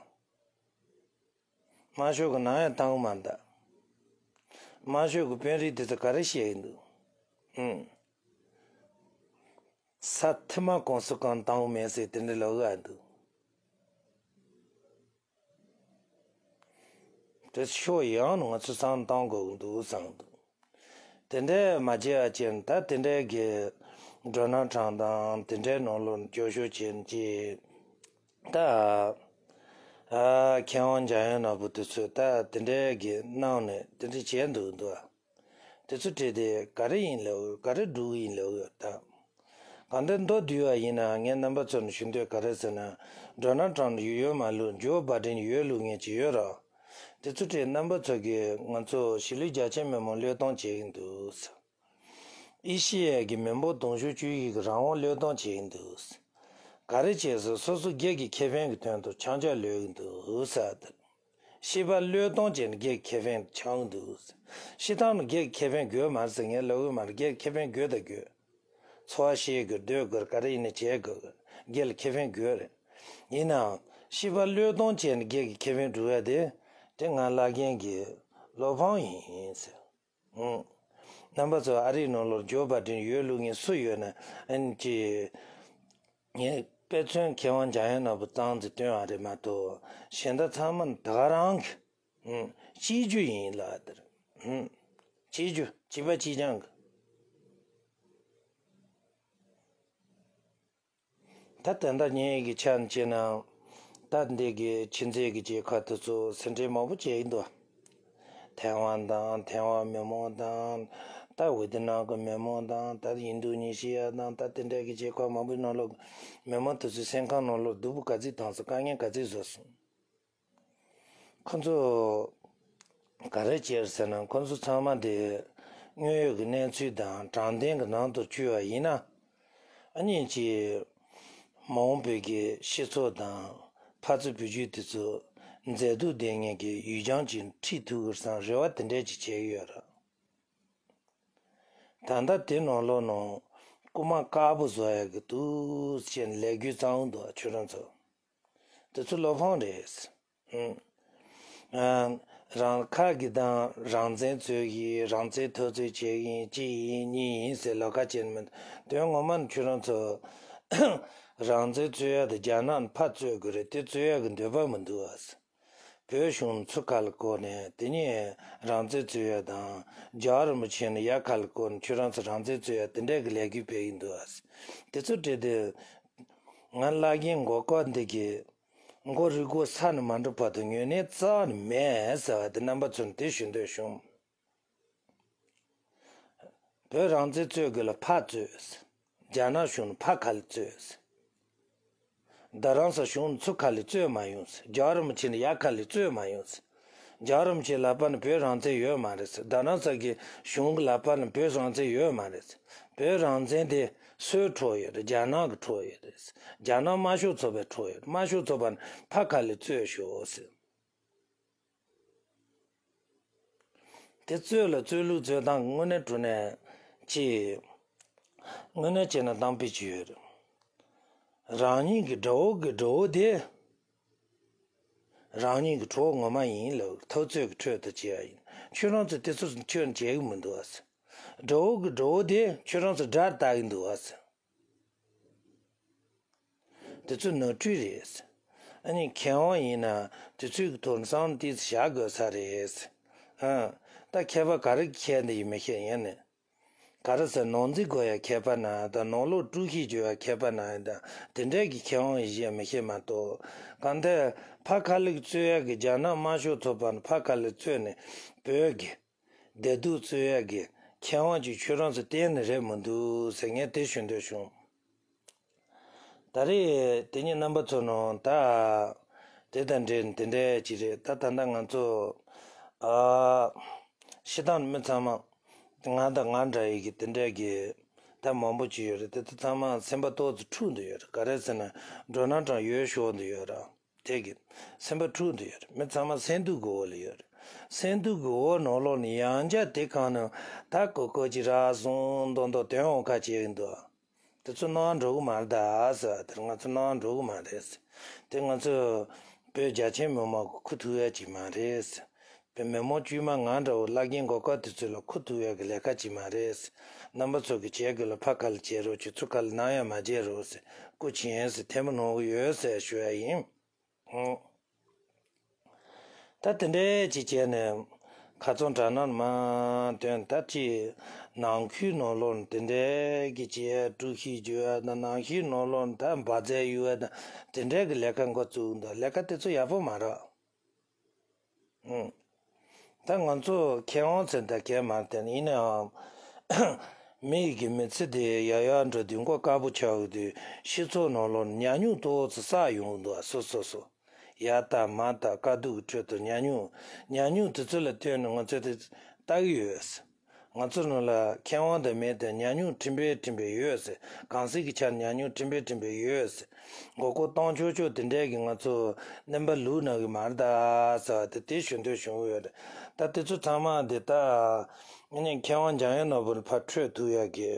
དམར་ཤོག་གི་ནམ་ཡང་བཏང་གི་མ་རེད་ད། དམར་ཤོག་གི་དཔོན་རིགས་དེ་ཚོ་ག་རེ་བཤད་ཀྱི་འདུག་ཨུམ། ས་ཐིག་མ་གང་སུ་གང་བཏང་གི་མེད་ཟེར་དེ་འདྲ་ལབ་གི་འདུག་དེ་ཤོག་ཡང་ང་ཚོ་བསམ་བཏང་དགོས་ཀྱི་འདུག་བསམ་འདུག་དེ་འདྲའི་མ་བྱས་པ་བྱས་ན་ད་དེ་འདྲའི་གི་ཌོ་ནལ་ཊམ་དང་དེ་འདྲའི་ནང་ལོགས་འགྱོད་བཤགས་བྱས་ཀྱི་ད། ཨ། མཁས་དབང་འཇམ་དབྱངས་ནོར་བུ་དེ་ཚོས་ད་དེ་འདྲའི་གི་གནང་ནས་དེ་འདྲ་བྱས་འདུག་འདུག་དེ་ཚོ་བྲིས་ཏེ་ག་རེ་ཡིན་ལབ། ག་རེ་སྒྲུབ་ཡིན་ལབ་ཡོད་ད། གང་ལྟར་མདོར་བསྡུས་པ་ཡིན་ན་ངས་རྣམ་པ་ཚོ་ནས་ཞུ་འདོད་ག་རེ་ཟེར་ན། ཌོ་ནལ་ཊམ་ཡོད་ཡོད་མ་བླུགས། ཇོ་བྷའི་ཌེན་ཡོད་བླུགས་མཁན་ཅིག་ཡོད་རེད། དེ་ཚོ་བྲིས་རྣམ་པ་ཚོ་གིས་ང་ཚོ་གཞིས་ལུས་རྒྱ་ཆེ་མི་མང་བློས་གཏོང་བྱེད་ཀྱི་འདུག་ཨེ་ཤེ་ཡའི་གི་མི་འབོར་དུང་ཕྱུར་བཅུ་བཞི་གི་རང་དབང་བློས་གཏོང་བྱེད་ཀྱི་འདུག་ག་རེ་བྱས་ཟེར། སོ་སོ་སྒེར་གྱི་ཁེ་ཕན་གྱི་དོན་དུ་ཆང་ཆག་ལོས་ཀྱི་འདུག་ཟེར། སྤྱི་པ་བློས་གཏོང་བྱས་ནས་སྒེར་གྱི་ཁེ་ཕན་འཆང་གི་འདུག་སྤྱིར་བཏང་ནས་སྒེར་གྱི་ཁེ་ཕན་དགོས་མ་རེད་ཟེར་ངས་ལབ་ཀྱི་མ་རེད། སྒེར་གྱི་ཁེ་ཕན་དགོས་དང་དགོས། འཚོ་བ་སྐྱེལ་དགོས། སྡོད་དགོས། ག་རེ་ཡིན་ནའི་བྱེད་དགོས། སྒེར་ལ་ཁེ་ཕན་དགོས་རེད། ཡིན་ནའང་སྤྱི་པ་བློས་གཏོང་བྱས་ནས་སྒེར་གྱི་ཁེ་ཕན་སྒྲུབ་ཡ་དེ་དེ་ང་བླ་རྒན་གྱི་བློ་ཕམ་ཡིན་ཟེར། ཨང་། རྣམ་པ་ཚོ་ཨ་རིའི་ནང་ལོགས་ཇོ་བྷའི་ཌེན་ཡོད་བླུགས་མཁན་སུ་ཡོད་ན། ཨ་ནི་ཅི། ངས་དཔེ་མཚོན་མཁས་དབང་འཇམ་དབྱངས་ནོར་བུ་ཙམ་ཅིག་སྟོན་པ་རེད་མ་གཏོགས། གཞན་དག་ཚང་མ་ད་ག་རང་གི། ཨང་། གཅིག་གྱུར་ཡིན་ལབ་དེ་རེད། ཨང་། གཅིག་གྱུར། གཅིག་པ་གཅིག་རྐྱང་གི། ད་ད་ལྟ་ངེད་ཀྱི་ཆ་ནས་བྱས་ན། ད་འདི་གི་ཕྱི་འཛིན་གྱི་རྒྱལ་ཁབ་དེ་ཚོ་ཟིན་བྲིས་མང་པོ་བྱས་ཡིན་འདུག་ཐའེ་ཝན་དང་། ཐའེ་ཝན་མི་མང་དང་། ད་ཝེ་ཏི་ནམ་གྱི་མི་མང་དང་། ད་ཨིན་རྡུ་ནི་ཤི་ཡ་དང་། ད་དེ་འདྲ་གི་རྒྱལ་ཁབ་མང་པོའི་ནང་ལོགས་མི་མང་དེ་ཚོའི་སེམས་ཁམས་ནང་ལོགས་སྡུག་པོ་ག་ཚོད་བཏང་སོང་། དཀའ་ངལ་ག་ཚོད་བཟོས་སོང་། ཁོ་ཚོ་ག་རེ་བྱས་ཟེར་ན། ཁོ་ཚོ་ཚང་མ་དེ་དངོས་ཡོད་ཀྱི་གནས་ཚུལ་དང་དྲང་བདེན་གྱི་ནང་དུ་བཅུག་པ་ཡིན་ན། ཨ་ནི་ཅིག་མ་འོངས་པའི་གི་སྤྱི་ཚོགས་དང་ཕར་ཚུར་བོད་བརྒྱུད་དེ་ཚོ་མཛེས་སྡུག་ལྡན་མཁན་གྱི་ཡུལ་ལྗོངས་ཅིག་ཁྲིད་ཐུབ་ཀྱི་རེད་བསམ་རེ་བ་དེ་འདྲས་ཅིག་བྱས་ཡོད་རེད། ད་ལྟ་དེ་ནང་ལོགས་ནང་རྐུ་མ་དཀར་པོ་བཟོ་ཡག་གི་འདུག་ཟེར་ནས་ལས་འགུལ་བརྩམས་འདུག་ཁྱོད་རང་ཚོ། དེ་ཚོ་བློ་ཕམ་རེད། ཨང་། རང་ཁ་གི་དང་རང་བཙན་རྩོད་ཀྱི་ཡིན། རང་བཙན་འཐབ་རྩོད་བྱེད་ཀྱི་ཡིན། གཅིག་ཡིན་གཉིས་ཡིན་ཟེར་ལབ་ཁ་བྱས་ནས་མི་འདུག་དོན་ངོ་མ་ནི་ཁྱོད་རང་ཚོ་རང་བཙན་རྩོད་ཡ་དེ་རྒྱ་ནག་ནས་ཕར་རྩོད་དགོས་རེད། དེ་རྩོད་ཡ་གི་འདོད་པ་མི་འདུག་ཨ། བོད་གཞུང་ཚུར་ཁ་ལ་བསྐོར་ནས་དེ་ནས་རང་བཙན་རྩོད་ཡ་དང་། རྒྱལ་བ་རིན་པོ་ཆེ་ནས་ཡར་ཁ་ལ་བསྐོར་ནས་ཁྱོད་རང་ཚོ་རང་བཙན་རྩོད་ཡ་དེ་འདྲ་གི་ལས་འགུལ་སྤེལ་གྱི་འདུག་ཨ། དེ་ཚོ་བྲིས་ཏེ། ང་བླ་རྒན་མགོ་སྐོར་འདི་གི་མགོ་རུས་སྒོ་ས་ནས་མ་འགྲོ་བར་དུ་ཉོན་ནས་རྩ་བ་ནས་མེད་ཟེར་བ་དེ་རྣམ་པ་ཚོར་འདི་ཞུ་འདོད་བྱུང་། བོད་རང་བཙན་རྩོད་དགོས་ལ་ཕར་རྩོད། རྒྱ་ནག་གཞུང་ནས་ཕར་ཁ་ལ་རྩོད། རྡ་རམ་ས་གཞུང་ནས་ཚུར་ཁ་ལ་རྩོད་མ་ཡོང་ཟེར། རྒྱལ་བ་རིན་པོ་ཆེ་ནས་ཡར་ཁ་ལ་རྩོད་མ་ཡོང་ཟེར། རྒྱལ་བ་རིན་པོ་ཆེའི་ལག་པ་ནས་བོད་རང་བཙན་ཡོད་མ་རེད་ཟེར། རྡ་རམ་ས་གི་གཞུང་གི་ལག་པ་ནས་བོད་རང་བཙན་ཡོད་མ་རེད་ཟེར། བོད་རང་བཙན་དེ་སུའི་འཕྲོག་ཡོད་རེད། རྒྱ་ནག་གི་འཕྲོག་ཡོད་རེད་ཟེར། རྒྱ་ནག་དམར་ཤོག་ཚོགས་པའི་འཕྲོག་ཡོད་རེད། དམར་ཤོག་ཚོགས་པ་ནས་ཕར་ཁ་ལ་རྩོད་ཤོག་ཟེར། དེ་རྩོད་ལ་རྩོད་ལུགས་རྩོད་སྟངས་དངོས་གནས་དྲང་གནས་ཅིག་དངོས་གནས་བྱས་ན་གཏམ་དཔེ་ཅིག་ཡོད་རེད། རང་ཉིད་ཀྱི་དགྲ་བོ་གི་དགྲ་བོ་དེ། རང་ཉིད་ཀྱི་གྲོགས་ངོ་མ་ཡིན་ལབ། འཐབ་རྩོད་ཀྱི་ཁྲོད་དུ་བྱེད་ཡ་ཡིན། ཁྱོད་རང་ཚོས་དེ་ཚོ་ཁྱོན་བྱེད་ཀྱི་མི་འདུག་ཨ་ཟེར། དགྲ་བོ་གི་དགྲ་བོ་དེ་ཁྱོད་རང་ཚོ་དགྲར་ལྟ་གི་འདུག་ཨ་ཟེར། དེ་ཚོ་ནོར་འཁྲུལ་རེད་ཟེར། ཨ་ནི་མཁས་དབང་ཡིན་ན་དེ་ཚོའི་གི་ཐོག་ནས་བསམ་བློ་ཏོག་ཙམ་བཞག་དགོས་ས་རེད་ཟེར། ཨ། ད་མཁས་པ་ག་རེ་མཁས་འདི་ཡིན་མི་ཤེས། ཡིན་ནི། ག་རེ་ཟེར། ནང་འཛིང་དགོས་ཡ་མཁས་པ་ན་དང་། ནང་ལོགས་དཀྲུག་ཤིང་རྒྱག་ཡ་མཁས་པ་ན་དང་། དེ་འདྲའི་གི་མཁས་དབང་ཡིན་ཞེས་མི་ཤེས་མ་གཏོགས། གང་ལྟར་ཕར་ཁ་ལག་རྩོད་ཡ་གི་རྒྱ་ནག་དམར་ཤོག་ཚོགས་པ་ནས་ཕར་ཁ་ལག་རྩོད་ནས་བོད་ཀྱི་བདེ་སྡུག་རྩོད་ཡ་གི་མཁས་དབང་ཅིག་ཁྱོད་རང་ཚོ་གཏན་ནས་རེད་མི་འདུག་ཟེར་ངས་དེ་ཞུ་འདོད་བྱུང་། ད་རེས་དེ་ཉིད་རྣམ་པ་ཚོ་ནང་ད་དེ་དང་འབྲེལ་ནས་དེ་འདྲའི་ཅིག་རེད། ད་ད་ལྟ་ང་ཚོ་ཨ་སྤྱིར་བཏང་མི་ཚང་མ་ང་དང་ང་འདྲ་ཡི་གི་དེ་འདྲའི་གི་ད་མང་པོ་ཅིག་ཡོད་རེད། དེ་ཚོ་ཚང་མ་སེམས་པ་ཏོག་ཙམ་འཁྲུག་འདུག་ཡོད་རེད། ག་རེ་ཟེར་ན་འགྲོ་ན་གྲང་ཡོད་ཤོར་འདུག་ཡོད་རེད། དེ་གི་སེམས་པ་འཁྲུག་འདུག་ཡོད་རེད། མི་ཚང་མ་སེམས་སྡུག་གི་འོག་ལ་ཡོད་རེད། སེམས་སྡུག་གི་འོག་ནང་ལོགས་ནས་ཡང་བསྐྱར་དེ་གང་ནས་ད་ཀོ་ཀོ་ཅིག་ར་སོང་མདོག་མདོག་དོན་འོག་ཁ་བྱེད་ཀྱི་འདུག་དེ་ཚོ་སྣང་བ་འགྲོ་གི་མ་རེད་ད་ཟེར། དེར་ང་ཚོ་སྣང་བ་འགྲོ་གི་མ་རེད་ཟེར། དེ་ང་ཚོ་བོད་རྒྱ་ཆེན་མི་མང་གི་ཁུ་ཐུག་ཡ་ཅིག་མ་རེད་ཟེར། བོད་མི་མང་དཀྱུས་མ་ང་འདྲ་བོ་བླ་རྒན་གོ་སྐབས་དེ་ཚོ་ལ་ཁུ་ཐུག་ཡ་གི་ལས་ཀ་ཅིག་མ་རེད་ཟེར། རྣམ་པ་ཚོ་གི་བྱེད་དགོས་ལ་ཕ་ཁ་ལ་བྱེད་རོགས། ཁྱོད་ཚོ་ཁ་ལ་ནམ་ཡང་མ་བྱེད་རོགས་ཟེར། སྐུ་མཁྱེན་ཟེར་ཐལ་མོ་སྣོན་གི་ཡོད་ཟེར་ཞུ་ཡ་ཡིན། ཨང་། ད་དེ་འདྲའི་ཅིག་བྱས་ནས་ཁ་ཚོན་དྲ་ནང་མ་ཐོན། ད་ཅིག་ནང་ཁུལ་ནང་ལོགས་ནས་དེ་འདྲའི་གི་ཅིག་དཀྲུག་ཤིང་རྒྱག་ཡ་དང་། ནང་ཁུལ་ནང་ལོགས་ནས་ད་འབར་རྫས་གཡུག་ཡ་དང་། དེ་འདྲའི་གི་ལས་ཀ་འགོ་བཙུགས་འདུག་ལས་ཀ་དེ་ཚོ་ཡག་པོ་མ་རེད། ཨང་། ད་ང་ཚོ་མཁས་དབང་ཚོ་ད་གས་མ་བསྟེན། ཡིན་ནའང་མི་ཡི་གི་མི་ཚེ་དེ་ཡར་ཡར་འགྲོ་དུས་མགོ་དཀར་པོ་ཆགས་ཡོང་དུས་སྤྱི་ཚོགས་ནང་ལོགས་ཉམས་མྱོང་ཏོག་ཙམ་བསགས་ཡོང་འདུག་སོ་སོ་སོ། ཡར་ལྟ་མར་ལྟ་དཀའ་སྡུག་གི་ཁྲོད་དུ་ཉམས་མྱོང་། ཉམས་མྱོང་དེ་ཚོ་ལ་ལྟོས་ནས་ང་ཚོས་དེ་ལྟ་གི་ཡོད། ང་ཚོ་ནང་ལ་མཁས་དབང་དང་མེད་དེ་ཉམས་མྱོང་ཁྲིམས་དཔོན་ཁྲིམས་དཔོན་ཡོད་ཟེར། གང་ཟག་གི་ཆ་ནས་ཉམས་མྱོང་ཁྲིམས་དཔོན་ཁྲིམས་དཔོན་ཡོད་ཟེར། མགོ་སྐོར་གཏོང་ཆོག་ཆོག་དེ་འདྲའི་གི་ང་ཚོ་རྣམ་པ་ལུག་ན་གི་མ་རེད་ད་ཟེར་བ་དེ་དེ་ཞུ་འདོད་བྱུང་ཡོད་རེད། ད་དེ་ཚོ་ཚང་མ་དེ་ད་ཨ་ནི་མཁས་དབང་འཇམ་དབྱངས་ནོར་བུ་ལ་ཕར་འཕྲོད་ཐུབ་ཡ་གི་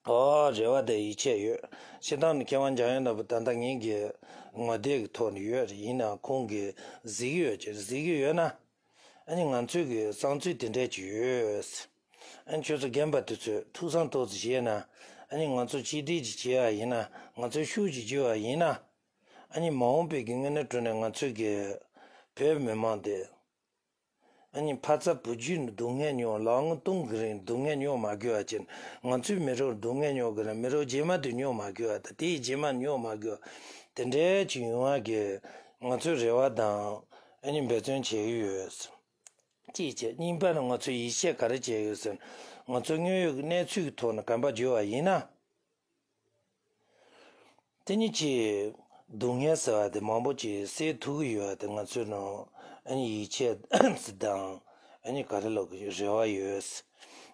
ཨོ་རེ་བ་དང་ཡིད་ཆེས་ཡོད། སྤྱིར་བཏང་ནི་མཁས་དབང་འཇམ་དབྱངས་ནོར་བུ་ད་ལྟ་ངེད་ཀྱི་ངོ་དེབ་ཀྱི་ཐོག་ནས་ཡོད་རེད། ཡིན་ནའང་ཁོང་གིས་གཟིགས་ཡོད་ཀྱི་རེད། གཟིགས་ཀྱི་ཡོད་ན། ཨ་ནི་ང་ཚོའི་གི་བསམ་ཚུལ་དེ་འདྲས་ཅིག་ཡོད། ཨ་ནི་ཁྱོད་ཚོ་རྒན་པ་དེ་ཚོས་ཐུགས་བསམ་ཏོག་ཙམ་བཞེས་ན། ཨ་ནི་ང་ཚོ་གཅིག་སྒྲིལ་ཅིག་བྱེད་པ་ཡིན་ན། ང་ཚོ་ཤུགས་ཅིག་བརྒྱུད་པ་ཡིན་ན། ཨ་ནི་མ་འོངས་པའི་གི་དངོས་གནས་དྲང་གནས་ང་ཚོའི་གི་བོད་མི་མང་དེ། ཨ་ནི་ཕ་ཚ་བུ་རྒྱུད་སྡུག་བསྔལ་མྱོང་། ལོ་ངོ་སྟོང་གི་རིང་སྡུག་བསྔལ་མྱོང་མ་དགོས་པ་ཅིག་ང་ཚོའི་མི་རབས་སྡུག་བསྔལ་མྱོང་གི་རིང་མི་རབས་རྗེས་མ་དེ་མྱོང་མ་དགོས་པ་དང་། དེའི་རྗེས་མ་མྱོང་མ་དགོས་པ་དེ་འདྲའི་ཅིག་ཡོང་བ་གི་ང་ཚོས་རེ་བ་དང་ཨ་ནི་འབད་བརྩོན་བྱེད་ཀྱི་ཡོད། གཅིག་བྱས། གཉིས་པ་ནི་ང་ཚོས་ཡིད་ཆེས་ག་རེ་བྱས་ཡོད་ཟེར་ན། ང་ཚོ་དངོས་ཡོད་ཀྱི་གནས་ཚུལ་གྱི་ཐོག་ནས་གོམ་པ་བརྒྱུད་པ་ཡིན་ན། དེ་ཉིད་ཀྱི་སྡུག་བསྔལ་ཟེར་བ་དེ་མང་པོ་ཅིག་སེལ་ཐུབ་ཀྱི་ཡོད་པ་དེ་ང་ཚོའི་ནང་ཨ་ནི་ཡིད་ཆེས་དང་ཨ་ནི་ག་རེ་ལབ་དགོས། རེ་བ་ཡོད།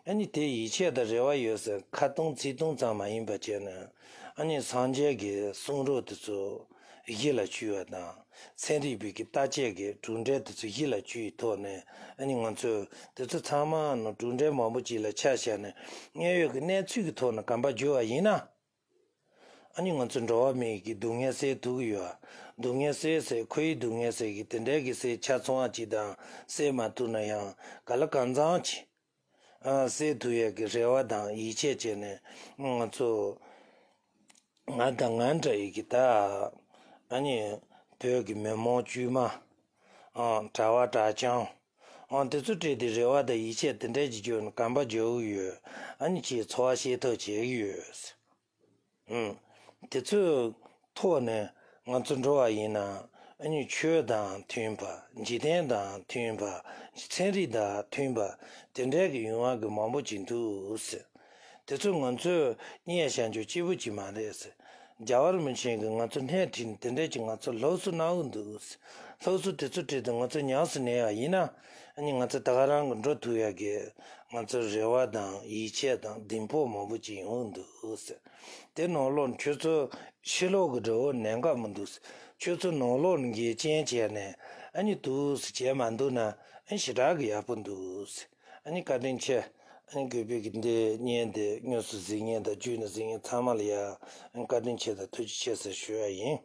ཨ་ནི་དེ་ཡིད་ཆེས་དང་རེ་བ་ཡོད་ཟེར་ཁ་སྟོང་ཚིག་སྟོང་ཙམ་མ་ཡིན་པ་བྱས་ན། ཨ་ནི་སངས་རྒྱས་ཀྱི་གསུང་རབ་དེ་ཚོ་གཞི་ལ་བཅོལ་བ་དང་། ཚན་རིག་པའི་གི་བརྟག་དཔྱད་ཀྱི་གྲུབ་འབྲས་དེ་ཚོ་གཞི་ལ་བཅོལ་བའི་ཐོག་ནས། ཨ་ནི་ང་ཚོས་དེ་ཚོ་ཚང་མ་ནང་གྲུབ་འབྲས་མང་པོ་ཅིག་ལ་ཆ་བཞག་ནས་དངོས་ཡོད་ཀྱི་གནས་ཚུལ་གྱི་ཐོག་ནས་གོམ་པ་བརྒྱུད་པ་ཡིན་ན། ཨ་ནི་ང་ཚོ་འགྲོ་བ་མིའི་གི་སྡུག་བསྔལ་སེལ་ཐུབ་ཀྱི་ཡོད། སྡུག་བསྔལ་སེལ་ཟེར། ཁོར་ཡུག་སྡུག་བསྔལ་ཟེར་གི་དེ་འདྲའི་གི་སེལ་ཆ་ཚང་བ་ཅིག་དང་། སེལ་མ་ཐུབ་ན་ཡང་ག་ལ་གང་འཚམ་ཅིག་ཨ་སེལ་ཐུབ་ཡས་ཀྱི་རེ་བ་དང་ཡིད་ཆེས་བྱས་ནས། ང་ཚོ་ང་དང་ང་འདྲ་ཡི་གི་ད་ཨ་ནི་བོད་ཀྱི་མི་མང་དཀྱུས་མ། ཨ་གྲྭ་བ་གྲྭ་རྐྱང་། ཨ་དེ་ཚོ་སྤྲད་དེ་རེ་བ་དང་ཡིད་ཆེས་དེ་འདྲ་ཅིག་བརྗོད་ནས་གོམ་པ་རྒྱག་གི་ཡོད། ཨ་ནི་ཅིག་འཚོ་བ་སྐྱེལ་ཐབས་བྱེད་ཀྱི་ཡོད། ཨང་། དེ་ཚོའི་ཐོག་ནས་ང་ཚོ་འགྲོ་བ་ཡིན་ན། ཨ་ནི་ཆོས་དང་མཐུན་པ། འཇིག་རྟེན་དང་མཐུན་པ། ཚན་རིག་དང་མཐུན་པ། དེ་འདྲའི་གི་ཡོང་བ་གི་མང་པོ་ཅིག་འདུག་ཟེར། དེ་ཚོ་ང་ཚོས་རྙེད་བཞག་རྒྱུ་གཅིག་པུ་ཅིག་མ་རེད་ཟེར། རྒྱལ་བ་རིན་པོ་ཆེ་གིས་ང་ཚོ་སྣེ་ཁྲིད་ནས་དེ་འདྲ་ཅིག་ང་ཚོ་སློབ་གསོ་གནང་གི་འདུག་ཟེར། སློབ་གསོ་དེ་ཚོ་སྤྲད་དུས་ང་ཚོ་ཉམས་སུ་ལེན་ཡག་ཡིན་ན། ཨ་ནི་ང་ཚོ་ད་ག་རང་གི་འགྲོ་ཐུབ་ཡག་གི་ང་ཚོ་རེ་བ་དང་ཡིད་ཆེས་དང་གདེང་སྤོབས་མང་པོ་ཅིག་ཡོང་གི་འདུག་ཟེར། དེ་ནང་ལོགས་ནས་ཁྱོད་ཚོ་ཕྱི་ལོགས་ཀྱི་འགྲོ་བ་ནན་ག་མི་འདུག་ཟེར། ཁྱོད་ཚོ་ནང་ལོགས་ནས་འགལ་རྐྱེན་བྱས་ནས་ཨ་ནི་འདུག་ཟེར་བྱས་མ་འདུག་ན་ཨ་ནི་ཞེ་དྲག་གི་ཡག་པོ་འདུག་ཟེར། ཨ་ནི་བཀའ་དྲིན་ཆེ། ཨ་ནི་གུས་པས་ཀྱི་འདི་བརྙན་འདི་དངོས་སུ་གཟིགས་མཁན་དང་བརྒྱུད་ནས་གཟིགས་མཁན་ཚང་མ་ལ་ཡ་ཨ་ནི་བཀའ་དྲིན་ཆེ་དང་ཐུགས་རྗེ་ཆེ་ཟེར་ཞུ་ཡ་ཡིན།